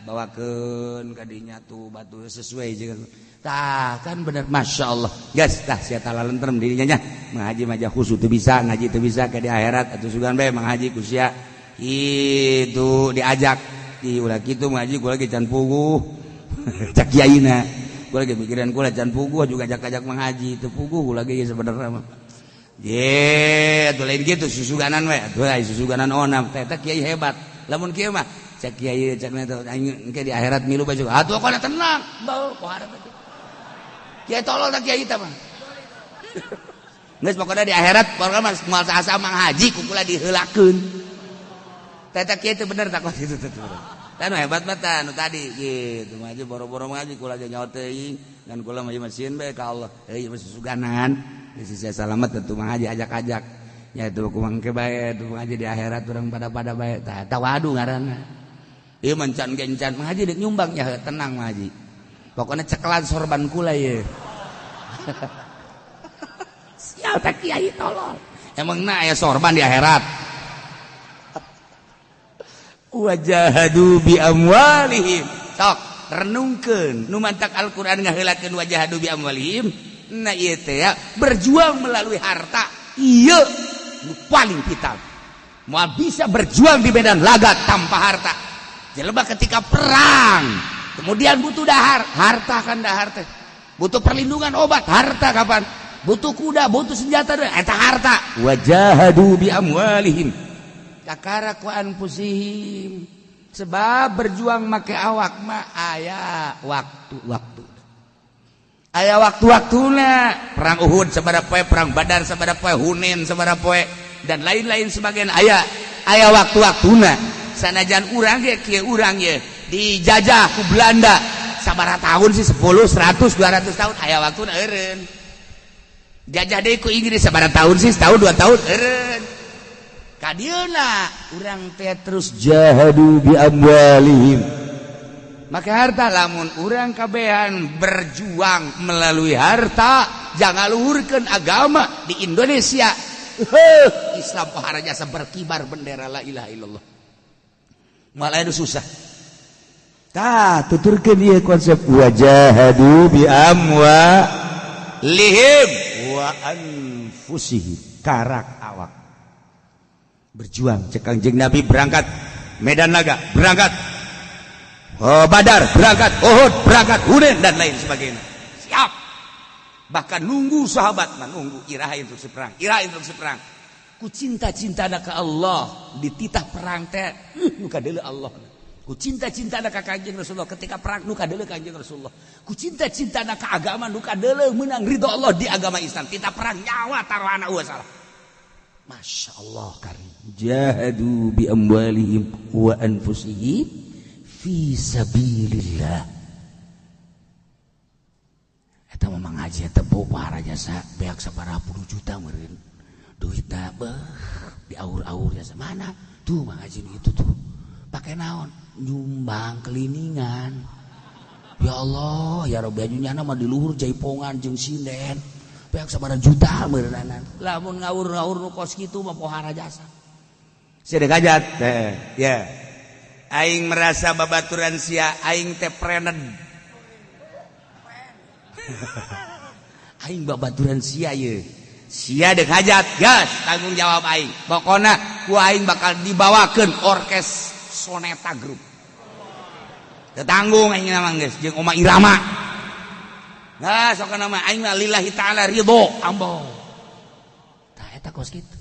bawakeun ka dinya tuh batu sesuai jeung tah kan bener Masya Allah geus tah sia talalentrem dirinya nya Mang Haji mah khusu teu bisa ngaji teu bisa ka di akhirat atuh sugan bae Mang Haji ku sia kitu diajak di ulah kitu Mang Haji kula ge can puguh cak kiaina Kula lagi mikiran kula can puguh juga ajak-ajak menghaji teu puguh kula ge sebenarnya mah. Ye, atuh lain kitu susuganan we. Atuh ai susuganan onam teh eta kiai hebat. Lamun kieu mah cek kiai cek teh aing engke di akhirat milu bae juga. Atuh kana tenang, bau pohara teh. Kiai tolol teh kiai teh mah. Geus pokona di akhirat pokona mah moal saha mang haji ku kula diheulakeun. Teh eta kiai teh bener takon kitu teh. Tanu hebat mah tanu tadi gitu maju boro-boro ngaji kula ge nyaho teuing dan kula mah mesin bae ka Allah. Euy mah susuganan. Geus saya salamet tentu mah haji ajak-ajak. Nya itu ku mangke bae tuh ngaji di akhirat urang pada-pada bae. Tah eta wadu ngaranna. Ieu mah can gencan mah haji deuk nyumbang nya tenang mah haji. Pokona cekelan sorban kula ye. Sial teh kiai tolol. Emangna aya sorban di akhirat. Wajahadu bi amwalihim. Sok renungkeun nu mantak Al-Qur'an ngaheulakeun wajahadu bi amwalihim. Nah ieu teh ya, berjuang melalui harta ieu nu paling vital. Moal bisa berjuang di medan laga tanpa harta. Jelema ketika perang kemudian butuh dahar, harta kan dahar teh. Butuh perlindungan obat, harta kapan? Butuh kuda, butuh senjata, eta harta. Wajahadu bi amwalihim. Kakara ku anfusihim. Sebab berjuang make awak mah aya waktu-waktu. Aya waktu-waktuna. Perang Uhud sabaraha poe, perang Badar sabaraha poe, Hunain sabaraha poe, dan lain-lain sebagian aya aya waktu-waktuna. Sanajan urang ge kieu urang ye dijajah ku Belanda sabaraha tahun sih, 10, 100, 200 tahun aya waktuna eureun. Jajah deui ku Inggris sabaraha tahun sih, setahun 2 tahun eureun. Kadieuna urang teh terus jahadu bi amwalihim. Maka harta lamun urang kabehan berjuang melalui harta jangan luhurkeun agama di Indonesia. Islam pohara jasa berkibar bendera la ilaha illallah. Malah itu susah. Tah tuturkeun ieu konsep wajahadu bi amwalihim wa anfusihim karak awak. Berjuang cek Kangjeng Nabi berangkat medan laga, berangkat Badar, berangkat Uhud, berangkat Hunain dan lain sebagainya. Siap. Bahkan nunggu sahabat mah nunggu iraha instruksi perang, iraha instruksi perang. Ku cinta-cintana ka Allah dititah perang teh nu kadeuleu Allah. Ku cinta-cintana ka Kangjeng Rasulullah ketika perang nu kadeuleu Kangjeng Rasulullah. Ku cinta-cintana ka agama nu kadeuleu meunang ridho Allah di agama Islam. Titah perang nyawa taruhana eueuh salah. Masya Allah karim. Jahadu bi amwalihim wa anfusihim fi sabilillah. Eta mah ngaji eta pohara jasa beak sabaraha puluh juta meureun. Duitna beuh diaur-aur jasa mana? Tuh ngaji itu tuh. Pakai naon? Nyumbang keliningan. Ya Allah, ya Rabbi anu nyana mah di luhur jaipongan jeung sinden. Beak sabaraha juta meureunana. Lamun ngawur-ngawur nu kos kitu mah pohara jasa. Sia deuk hajat teh, ya. Aing merasa babaturan sia aing teh prened. Aing babaturan sia ye. Sia deuk hajat, gas tanggung jawab aing. Pokona ku aing bakal dibawakeun orkes Soneta Group. Teu tanggung aing mah geus jeung Oma Irama. Nah, sok nama aing mah lillahi ta'ala ridho ambo. Tah eta kos kitu.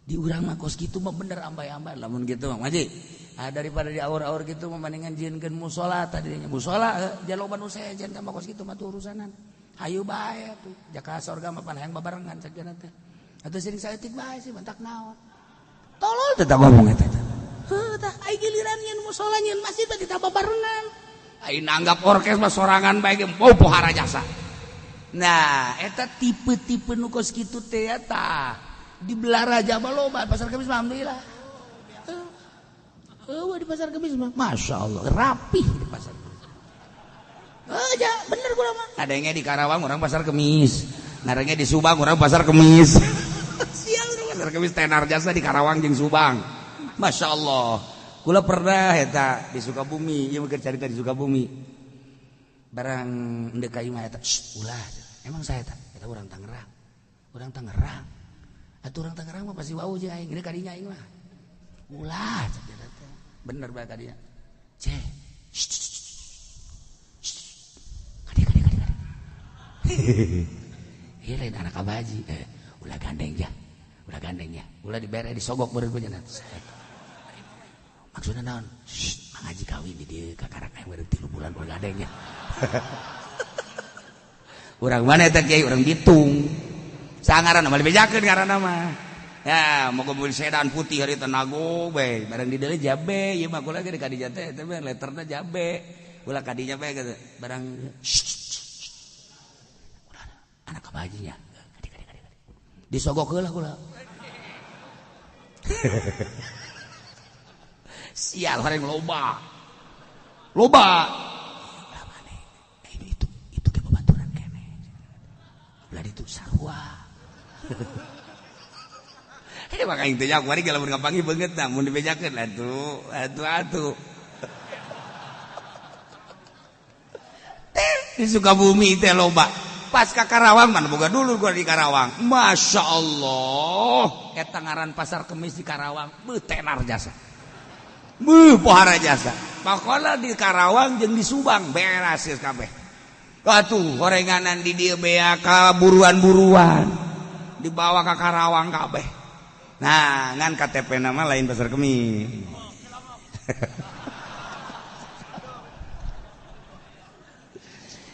Di urang mah kos kitu mah bener ambay-ambay lamun kitu mah Haji. Ah daripada di aur-aur kitu mah mendingan jieunkeun musala tadinya musala jaloba nu sejen tambah kos kitu mah tuh urusanan. Hayu bae atuh. Jaka sorga mah pan hayang babarengan cek teh. Atuh sering saeutik bae sih bentak naon. Tolol teh ngomong eta teh. Heuh tah ai giliran nyeun musala nyeun masjid teh ditambah barengan. Ai nanggap orkes mah sorangan bae ge mau pohara jasa. Nah, eta tipe-tipe nu kos kitu teh tah. Di Belaraja mah loba pasar Kemis mah alhamdulillah. Eueuh di pasar Kemis mah Masya Allah rapih di pasar Kemis. Aja bener gua mah. Adanya di Karawang orang pasar Kemis. Narangnya di Subang orang pasar Kemis. Sial orang pasar Kemis tenar jasa di Karawang jeung Subang. Masya Allah. Kula pernah eta di Sukabumi, ieu mah carita di Sukabumi. Barang ndek ka imah eta, ulah. Emang saya eta, eta urang Tangerang. Urang Tangerang. Atuh urang Tangerang mah pasti wau jeung aing, geus kadinya aing mah. Ulah cek eta teh. Bener bae kadinya. Ceh. Kadieu Ieu lain anak abaji. Ulah gandeng ya. Ulah gandeng ya. Ulah dibere disogok beureun ku nya. Maksudna naon? Mang Haji kawin di dieu kakarak aya beureun 3 bulan ulah gandeng ya. Urang mana eta kiai urang Bitung. Sangaran mah dibejakeun ngaranna mah. Ya, mau mobil sedan putih hari tenago bae, barang di dieu jabe, ieu mah kula ge di kadinya teh eta mah letterna jabe. Ulah kadinya bae gitu. Barang ulah anak kabajinya. Kadi kadi kadi. Disogok heula kula. Sial horeng loba. Loba. Ulah maneh. Itu ge babaturan keneh. Ulah ditu sarua. Hei maka aing teh nya kuari lamun ngapanggih beungeut tah mun dibejakeun atuh atuh atuh. Teh di Sukabumi teh loba. Pas ka Karawang mana boga dulur gua di Karawang. Masya Allah, eta ngaran pasar Kemis di Karawang, beuh tenar jasa. Beuh pohara jasa. Pakola di Karawang jeung di Subang beres geus kabeh. Atuh horenganan di dieu bea ka buruan-buruan dibawa ka Karawang kabeh. Nah, ngan KTP nama lain pasar Kemis.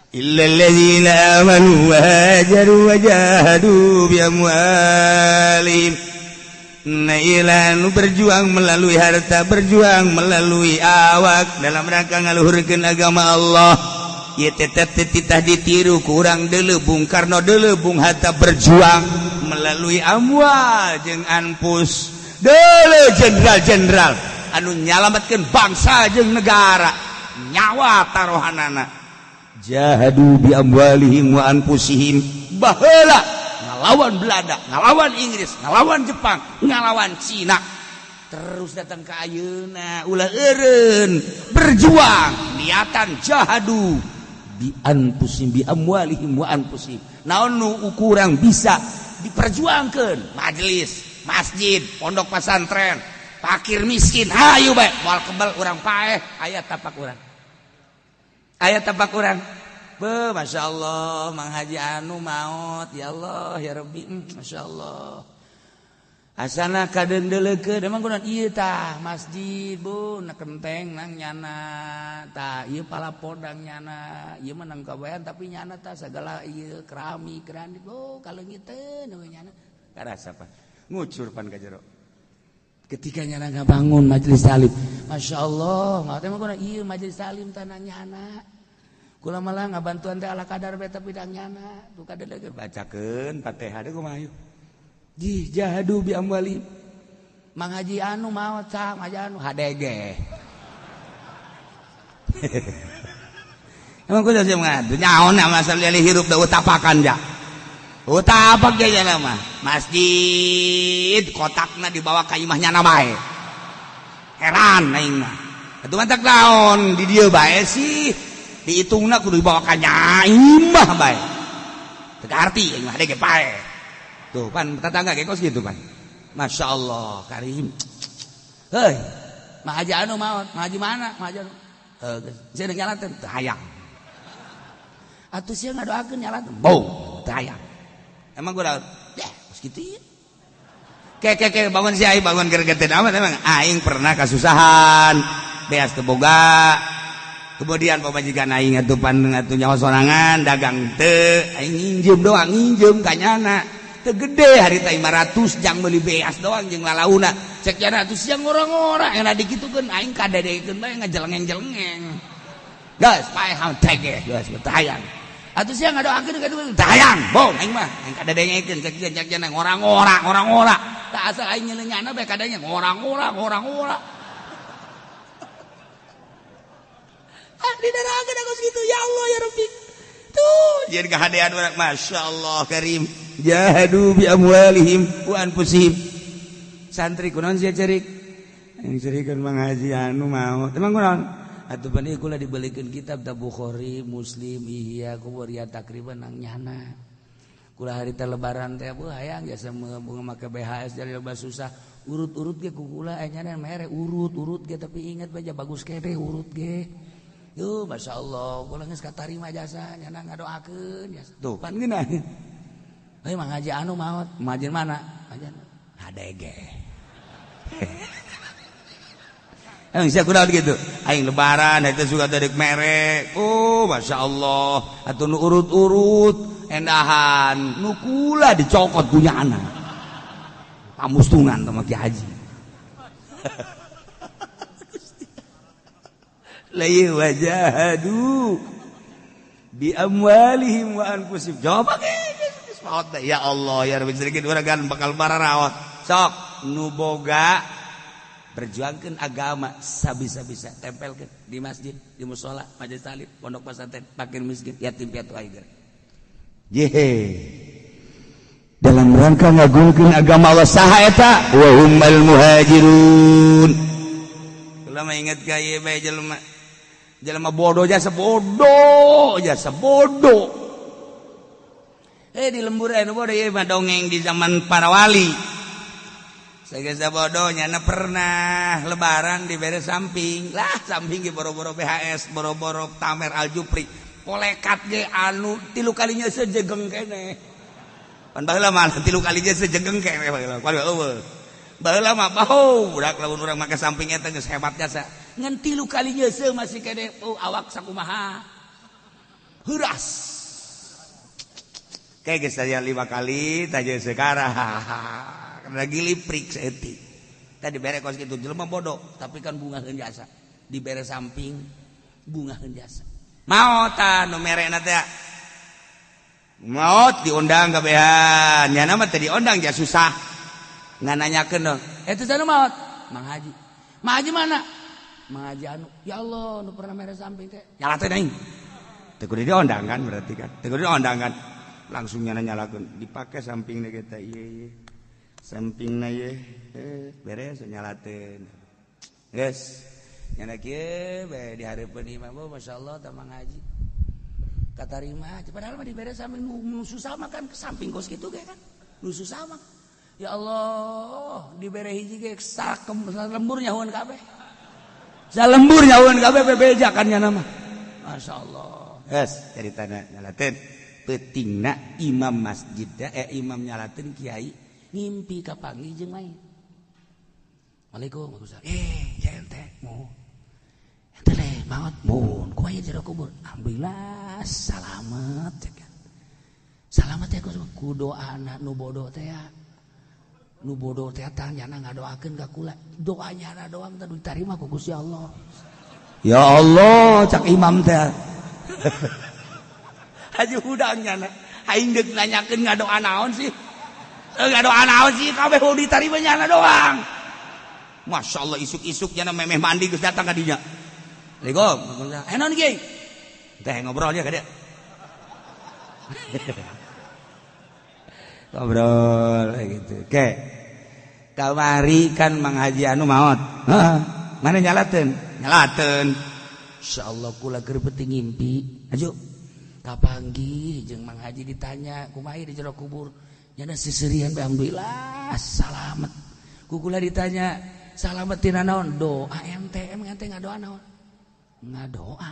Illal ladzina amanu wa hajaru wa jahadu bi amwalihim. Nailan berjuang melalui harta, berjuang melalui awak dalam rangka ngaluhurkeun agama Allah. Ieu teh titah ditiru ku urang deuleu Bung Karno deuleu Bung Hatta berjuang melalui amwal jeung anfus. Deuleu jenderal-jenderal anu nyalametkeun bangsa jeung negara, nyawa taruhanana. Jahadu bi amwalihim wa anfusihim. Baheula ngalawan Belanda, ngalawan Inggris, ngalawan Jepang, ngalawan Cina. Terus datang ke ayeuna ulah eureun berjuang niatan jahadu bi anfusihim bi amwalihim wa anfusihim. Naon nu kurang bisa diperjuangkeun majelis, masjid, pondok pesantren, fakir miskin, hayu bae moal kebel urang paeh aya tapak urang. Aya tapak urang. Be, Masya Allah, Mang Haji anu maot, ya Allah, ya Rabbi, Masya Allah. Asana kadendeleukeun, emang kunaon ieu tah masjid bu, na kenteng nang nyana, tah ieu palapodang nyana, ieu mah nang kabayan tapi nyana tah sagala ieu keramik, keramik, oh kaleungiteun we nyana. Karasa pan, ngucur pan ka jero. Ketika nyana ngabangun majelis taklim, Masya Allah, nggak emang kunaon ieu majelis taklim tah nyana. Kula malah ngabantuan teh ala kadar bae tapi dang nyana, tuh kadeuleukeun bacakeun Fatihah deui kumaha yeuh. Jih jahadu bi amwali. Mang Haji anu maot cah, Mang Haji anu HDG. Emang kudu sih ngadu nyaon masalah hirup da utapakan ja. Utapak ja nya mah. Masjid kotakna dibawa ka imah nyana bae. Heran aing mah. Atuh mantak naon di dieu bae sih. Dihitungna kudu dibawa ka imah bae. Teu arti aing mah HDG pae. Tuh pan tetangga kayak kos gitu pan. Masya Allah karim. Hei, Mang Haji anu maot, Mang Haji mana? Mang Haji anu. Heuh, sia nyalateun teu hayang. Atuh sia ngadoakeun nyalateun, bau teu hayang. Emang gua ya, kos kitu ieu. Ke ke ke bangun si aing bangun geregeteun amat emang aing pernah kasusahan, beas teu boga. Kemudian pamajikan aing atuh pan atuh nyawa sorangan dagang teu, aing nginjem doang, nginjem ka nyana. Teu gede harita 500 jang meuli beas doang jeung lalauna. Cek jana atuh siang ngora-ngora enak dikitukeun aing kadedekeun bae ngajelengeng-jelengeng. Geus paeh teh geus teu hayang. Atuh siang ngadoakeun ka teu hayang. Bong aing mah aing kadedengekeun cek jana ngora-ngora ngora-ngora. Tah asal aing nyana bae kadanya ngora-ngora ngora-ngora. Ah didarakeun aku segitu ya Allah ya Rabbi. Tuh jadi kahadean urang Masya Allah karim. Jahadu bi amwalihim wa anfusihim. Santri kunaon sia cerik? Yang cerikeun Mang Haji anu maot. Emang kunaon? Atuh pan ieu kula dibelikeun kitab da Bukhari, Muslim, Ihya, Kuburiyah takriban nang nyana. Kula harita lebaran teh beuh hayang jasa make BHS jadi loba susah. Urut-urut ge ku kula aya nyana mere urut-urut ge tapi ingat bae bagus keneh urut ge. Duh, Masya Allah, kula geus katarima jasa, nyana ngadoakeun jasa. Tuh, pan geunah. Heuh, Mang Haji anu maot, Mang mana? Mang Haji HDG. Emang sia kunaon gitu? Aing lebaran eta suka teh merek. Oh, Masya Allah, atuh nu urut-urut endahan, nu kula dicokot punya anak. Pamustungan sama Ki Haji. La wajahadu bi amwalihim wa anfusihim. Jawab geus maot ya Allah ya Rabbi sedikit urang kan bakal mararaot. Sok nu boga berjuangkeun agama sabisa-bisa tempelkeun di masjid, di musala, majelis taklim, pondok pesantren, fakir miskin, yatim piatu aing. Yehe. Dalam rangka ngagungkeun agama Allah saha eta? Wa hummal muhajirun. Kula mah inget ka ieu bae jelema. Jelema bodoh jasa bodoh, jasa bodoh. Di lembur anu bodoh ieu mah dongeng di zaman para wali. Sagesa bodoh nyana pernah lebaran dibere samping. Lah samping ge boro-boro BHS, boro-boro Tamer Aljupri. Polekat ge anu 3 kalinya sejegeng kene. Pan baheula mah 3 kalinya sejegeng kene baheula. Kuari eueuh. Baheula mah bau budak lamun urang make samping eta geus hebat jasa. Ngan 3 kalinya se masih kene oh, awak sakumaha. Heuras. Kayak geus saya 5 kali taja sekarang. Lagi liprik seetik. Tadi bere kos kitu jelema bodoh, tapi kan bungaheun jasa. Dibere samping bungaheun jasa. Maot tah nu merena teh. Maot diundang kabehan. Nyana mah teu diundang ja susah. Ngananyakeun dong. Eta teh maot. Mang Haji. Mang Haji mana? Mang Haji anu. Ya Allah, nu pernah mere samping teh. Nyala teh aing. Teu kudu diundang kan berarti kan. Teu kudu diundang kan. Langsung nyana nyalakeun. Dipake samping teh kita ieu ieu. Sampingna ye beres nyalateun. Geus. Nyana kieu bae di hareupeun imam masyaallah tah Mang Haji. Katarima padahal mah dibere samping nu susah mah kan samping kos kitu ge kan. Nu susah mah. Ya Allah, dibere hiji ge sakem lembur nyahuan kabeh. Salembur nyahuan kabeh bebeja kan nyana mah. Masyaallah. Geus caritana nyalateun. Peutingna imam masjid imam nyalateun kiai ngimpi kapanggih jeung main. Waalaikum salam. Ente mau. Ente le maot mun ku aya jero kubur. Alhamdulillah salamet ya kan. Salamet ya ku doana nu bodoh teh ya. Nu bodoh teh tah nyana ngadoakeun ka kula. Doa nyana doang teh ditarima ku Gusti Allah. Ya Allah cak imam teh. Haji hudang nyana. Aing deuk nanyakeun ngadoa naon sih? Ngadoa naon sih kabeh ditarima nyana doang. Masya Allah isuk-isuk nyana memeh mandi geus datang ka dinya. Assalamualaikum. Naon kiai? Teh ngobrol ya ka dieu. Ngobrol gitu. Oke. Kamari kan Mang Haji anu maot. Heeh. Mana nyalateun? Nyalateun. Insyaallah kula keur penting ngimpi. Aju. Kapanggih jeung Mang Haji ditanya kumaha di jero kubur. Nyana seserian bae alhamdulillah salamet. Ku kula ditanya salamet tina naon? Doa ente emang ente ngadoa naon? Ngadoa.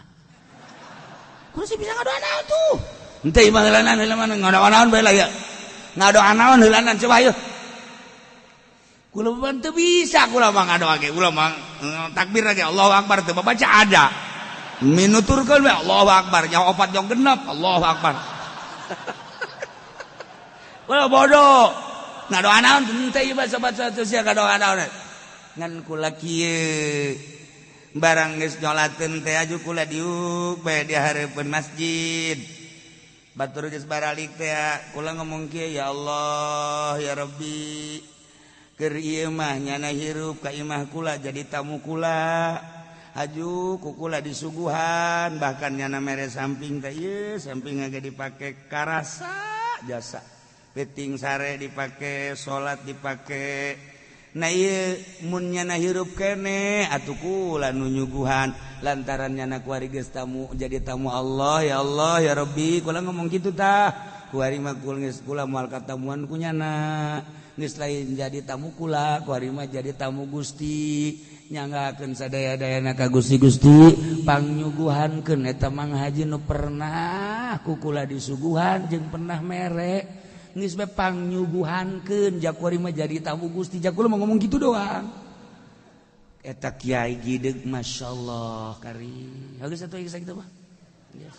Kudu sih bisa ngadoa naon tuh? Ente imah heulanan heulanan ngadoa naon bae lah ya. Ngadoa naon heulanan coba ayo. Kula mah teu bisa kula mah ngadoa ge. Kula mah takbir lagi Allahu Akbar teu baca ada. Minuturkeun we Allahu Akbar nyawa opat jong genep Allahu Akbar. Wah bodoh. Ngadoa naon teu ieu mah sobat sia ngadoa naon. Ngan kula kieu barang geus nyolateun teh aju kula diuk bae di hareupeun masjid. Batur geus baralik teh kula ngomong kieu ya Allah ya Rabbi. Keur ieu mah nyana hirup ka imah kula jadi tamu kula. Aju ku kula disuguhan bahkan nyana mere samping teh ieu samping ge dipake karasa jasa. Peting sare dipake, salat dipake. Nah ieu mun nyana hirup kene atuh kula nu nyuguhan lantaran nyana kuari geus tamu jadi tamu Allah ya Allah ya Rabbi kula ngomong kitu tah. Kuari mah kula geus kula moal katamuan ku nyana. Geus lain jadi tamu kula, kuari mah jadi tamu Gusti. Nyanggakeun sadaya-dayana ka Gusti Gusti, pangnyuguhankeun eta Mang Haji nu pernah ku kula disuguhan jeung pernah mere. Geus bae pangnyuguhankeun ja kuari mah jadi tamu Gusti. Ja kula mah ngomong gitu doang. Eta kiai gideg masyaallah kari. Geus atuh geus sakitu mah. Yes.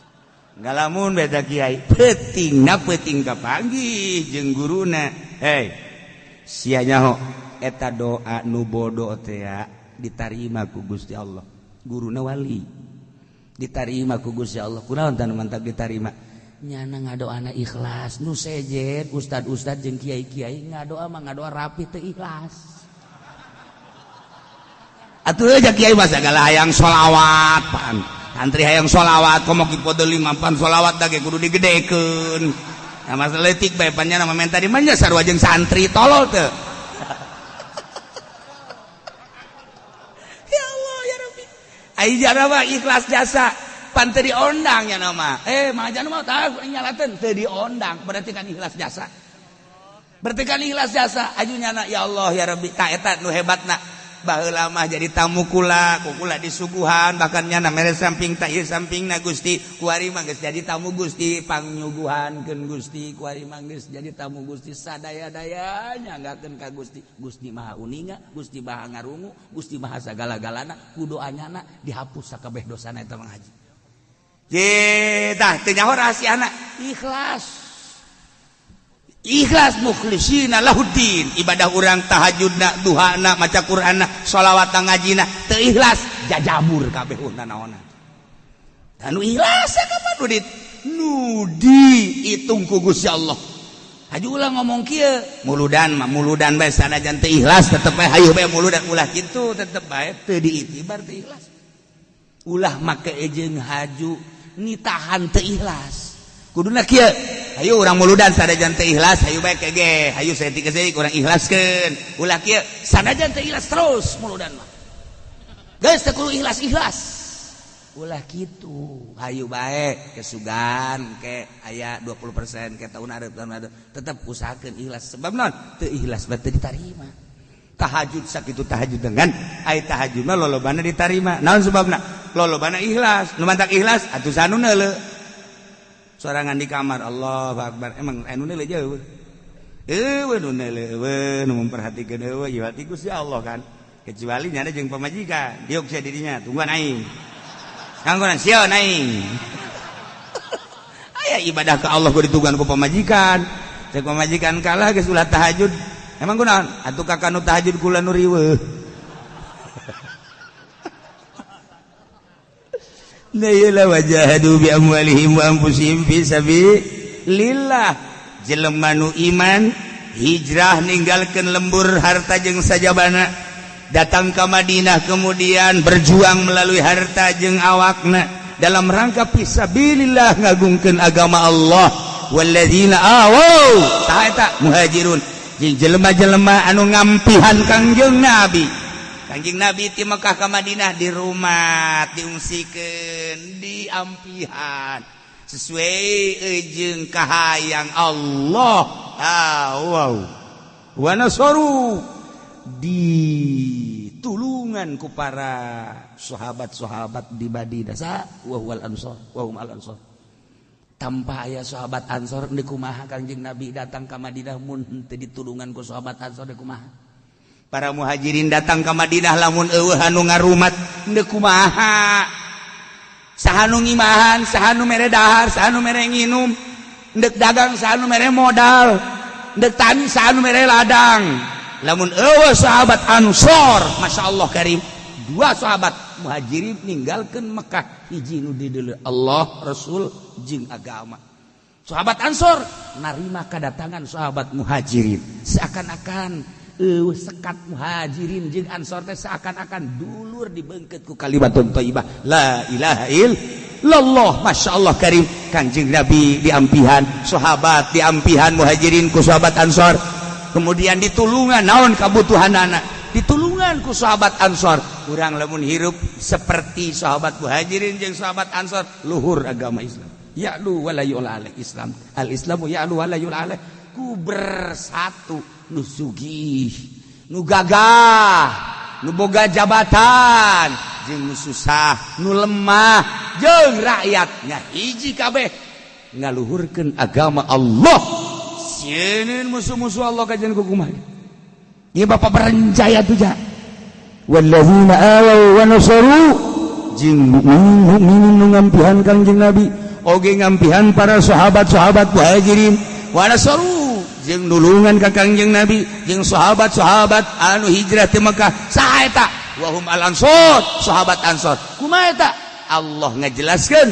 Ngalamun beta kiai peutingna peuting kapanggih jeung guruna. Hei, sia nyaho eta doa nu bodo teh ditarima ku Gusti Allah. Guruna wali. Ditarima ku Gusti Allah. Kunaon tah nu mantak ditarima? Nyana ngadoana ikhlas. Nu sejen ustad-ustad jeung kiai-kiai ngadoa mah ngadoa rapi teu ikhlas. Atuh aja kiai mah sagala hayang sholawat pan. Santri hayang sholawat komo ki podo lima pan sholawat da ge kudu digedekeun. Nah masalah leutik bae pan nya mah menta di mah sarua jeung santri tolol teu. Ya Allah ya Rabbi. Ai jana mah ikhlas jasa pan teu diondang nya mah. Mah jana mah tah nyalateun teu diondang berarti kan ikhlas jasa. Berarti kan ikhlas jasa aju nyana ya Allah ya Rabbi ta eta nu hebatna. Baheula mah jadi tamu kula, ku kula disuguhan bahkan nyana mere samping ta ieu sampingna Gusti, kuari mah geus jadi tamu Gusti, pangnyuguhankeun Gusti, kuari mah geus jadi tamu Gusti sadaya-daya nyanggakeun ka Gusti. Gusti Maha Uninga, Gusti Maha Ngarungu, Gusti Maha sagala-galana, ku doa nyana dihapus sakabeh dosana eta Mang Haji. Ye tah teu nyaho rahasiana ikhlas. Ikhlas mukhlishina lahuddin, ibadah urang tahajudna, duhana, maca Qur'anna, sholawatna, ngajina teu ikhlas jajabur kabeh naonan. Anu ikhlas kapan nu diitung ku Gusti Allah. Haju ulah ngomong kieu, muludan mah muludan bae sanajan teu ikhlas tetep bae hayu bae muludan ulah kitu tetep bae teu diitibar teu ikhlas. Ulah make jeung haju nitahan teu ikhlas. Kuduna kieu, hayu urang muludan sanajan teu ikhlas hayu bae kege, hayu saeutik saeutik urang ikhlaskeun. Ulah kieu sanajan teu ikhlas terus muludan mah. Geus teu kudu ikhlas-ikhlas. Ulah kitu, hayu bae kesugan ke aya 20% ke tahun areup tetep usahakeun ikhlas sebab naon teu ikhlas bae teu ditarima. Tahajud sakitu tahajud dengan ai tahajud mah lolobana ditarima. Naon sebabna? Lolobana ikhlas. Nu mantak ikhlas atuh sanu neuleuh. Sorangan di kamar Allahu Akbar emang anu neuleuh jauh. Eueuh nu neuleuh eueuh nu memperhatikeun eueuh ieu hati Gusti Allah kan. Kecuali nyana jeung pamajikan, diuk sia dirinya tungguan aing. Kanggonan sieun aing. Aya ibadah ka Allah kudu ditungguan ku pamajikan. Cek pamajikan kalah geus ulah tahajud. Emang kunaon? Atuh ka kanu tahajud kula nu riweuh. La ilaha wajahadu bi amwalihim wa anfusihim fi sabilillah. Jelema nu iman hijrah ninggalkeun lembur harta jeung sajabana, datang ka Madinah kemudian berjuang melalui harta jeung awakna dalam rangka fi sabilillah ngagungkeun agama Allah. Walladzina awaw tah eta muhajirun jeung jelema-jelema anu ngampihan Kangjeng Nabi. Kangjeng Nabi ti Mekah ka Madinah di rumah diungsikeun diampihan sesuai jeung kahayang Allah. Ah wow wa nasaru ditulungan ku para sahabat-sahabat di Madinah sa wa huwal ansor wa hum al ansor. Tanpa aya sahabat Ansor deui kumaha Kangjeng Nabi datang ka Madinah mun teu ditulungan ku sahabat Ansor deui kumaha? Para muhajirin datang ke Madinah lamun eueuh anu ngarumat deui kumaha? Saha nu ngimahan, saha nu mere dahar, saha nu mere nginum, deuk dagang saha nu mere modal, deuk tani saha nu mere ladang. Lamun eueuh sahabat Ansor, Masya Allah karim, dua sahabat muhajirin ninggalkeun Mekah, hiji nu dideuleu Allah, Rasul jeung agama. Sahabat Ansor narima kedatangan sahabat muhajirin, seakan-akan sekat muhajirin jeung Ansor teh seakan-akan dulur dibeungkeut ku kalimatun thayyibah la ilaha illallah. Masya Allah karim, Kangjeng Nabi diampihan, sahabat diampihan muhajirin ku sahabat Ansor, kemudian ditulungan naon kabutuhan anak ditulungan ku sahabat Ansor. Urang lamun hirup seperti sahabat muhajirin jeung sahabat Ansor, luhur agama Islam. Ya'lu wala yu'la alaih Islam, al Islamu ya'lu wala yu'la alaih, ku bersatu. Nu sugih, nu gagah, nu boga jabatan, jeung nu susah, nu lemah, jeung rakyatnya hiji kabeh ngaluhurkeun agama Allah. Sieun musuh-musuh Allah kajian kumaha. Ieu Bapak berencaya tuh ja. Walladzina awaw wa nasaru, jeung mukminin mukminin nu ngampihan Kangjeng Nabi oge ngampihan para sahabat-sahabat Muhajirin, wa nasaru, jeung nulungan ka Kangjeng Nabi jeung sahabat-sahabat anu hijrah ti Mekah. Saha eta? Wahum al ansor, sahabat Ansor. Kumaha eta? Allah ngajelaskeun,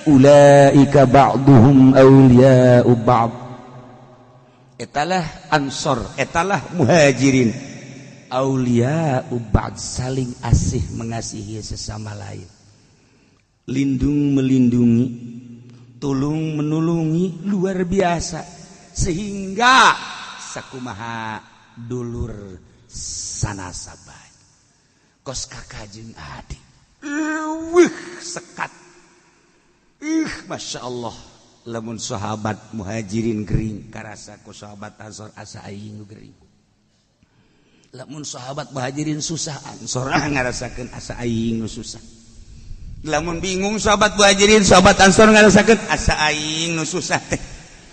ulaika ba'duhum awliya'u ba'd. Etalah Ansor, etalah Muhajirin, aulia ba'd, saling asih mengasihi sesama lain, lindung melindungi, tulung menulungi, luar biasa, sehingga sakumaha dulur sanasabah, kos kakak jeung adik. Wih, sekat. Ih, masya Allah, lamun sahabat Muhajirin gering, karasa ku sahabat Ansor, asa aing gering. Lamun sahabat Muhajirin susah, Ansor ngarasakeun, asa aing nu susah. Lamun bingung sahabat Muhajirin, sahabat Ansor ngarasakeun, asa aing nu susah teh.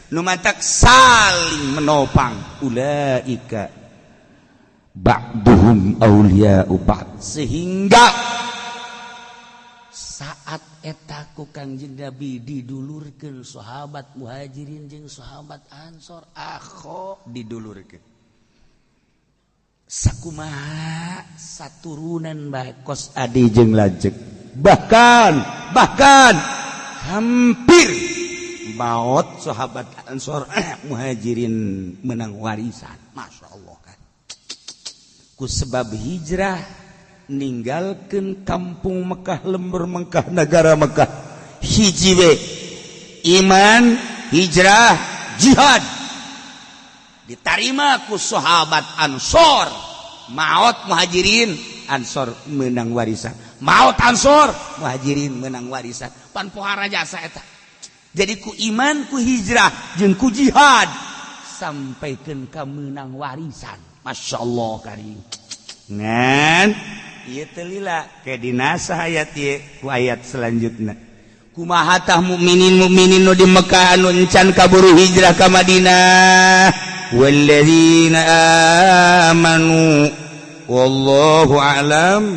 Nu matak saling menopang. Ulaika ba'duhum awliya'u ba'd. Sehingga saat eta ku Kangjeng Nabi didulurkeun sahabat Muhajirin jeung sahabat Ansor, akho, didulurkeun sakumaha saturunan bae, kos adi jeung lanceuk, bahkan bahkan hampir maot sahabat Ansor, Muhajirin menang warisan. Masya Allah kan, ku sebab hijrah ninggalkan kampung Mekah, lembur Mekah, negara Mekah, hiji we iman, hijrah, jihad, diterima ku sahabat Ansor. Maot Muhajirin, Ansor menang warisan. Maot Ansor, Muhajirin menang warisan. Pan pohara jasa eta. Jadi ku iman, ku hijrah, jeung ku jihad sampaikan ka menang warisan. Masya Allah karim. Ngan ieu teu lila ke dinasa ayat ieu ku ayat selanjutnya. Kumaha tah mukminin mukminin nu di Mekah anu encan kaburu hijrah ka Madinah? Walladzina amanu, wallahu a'lam.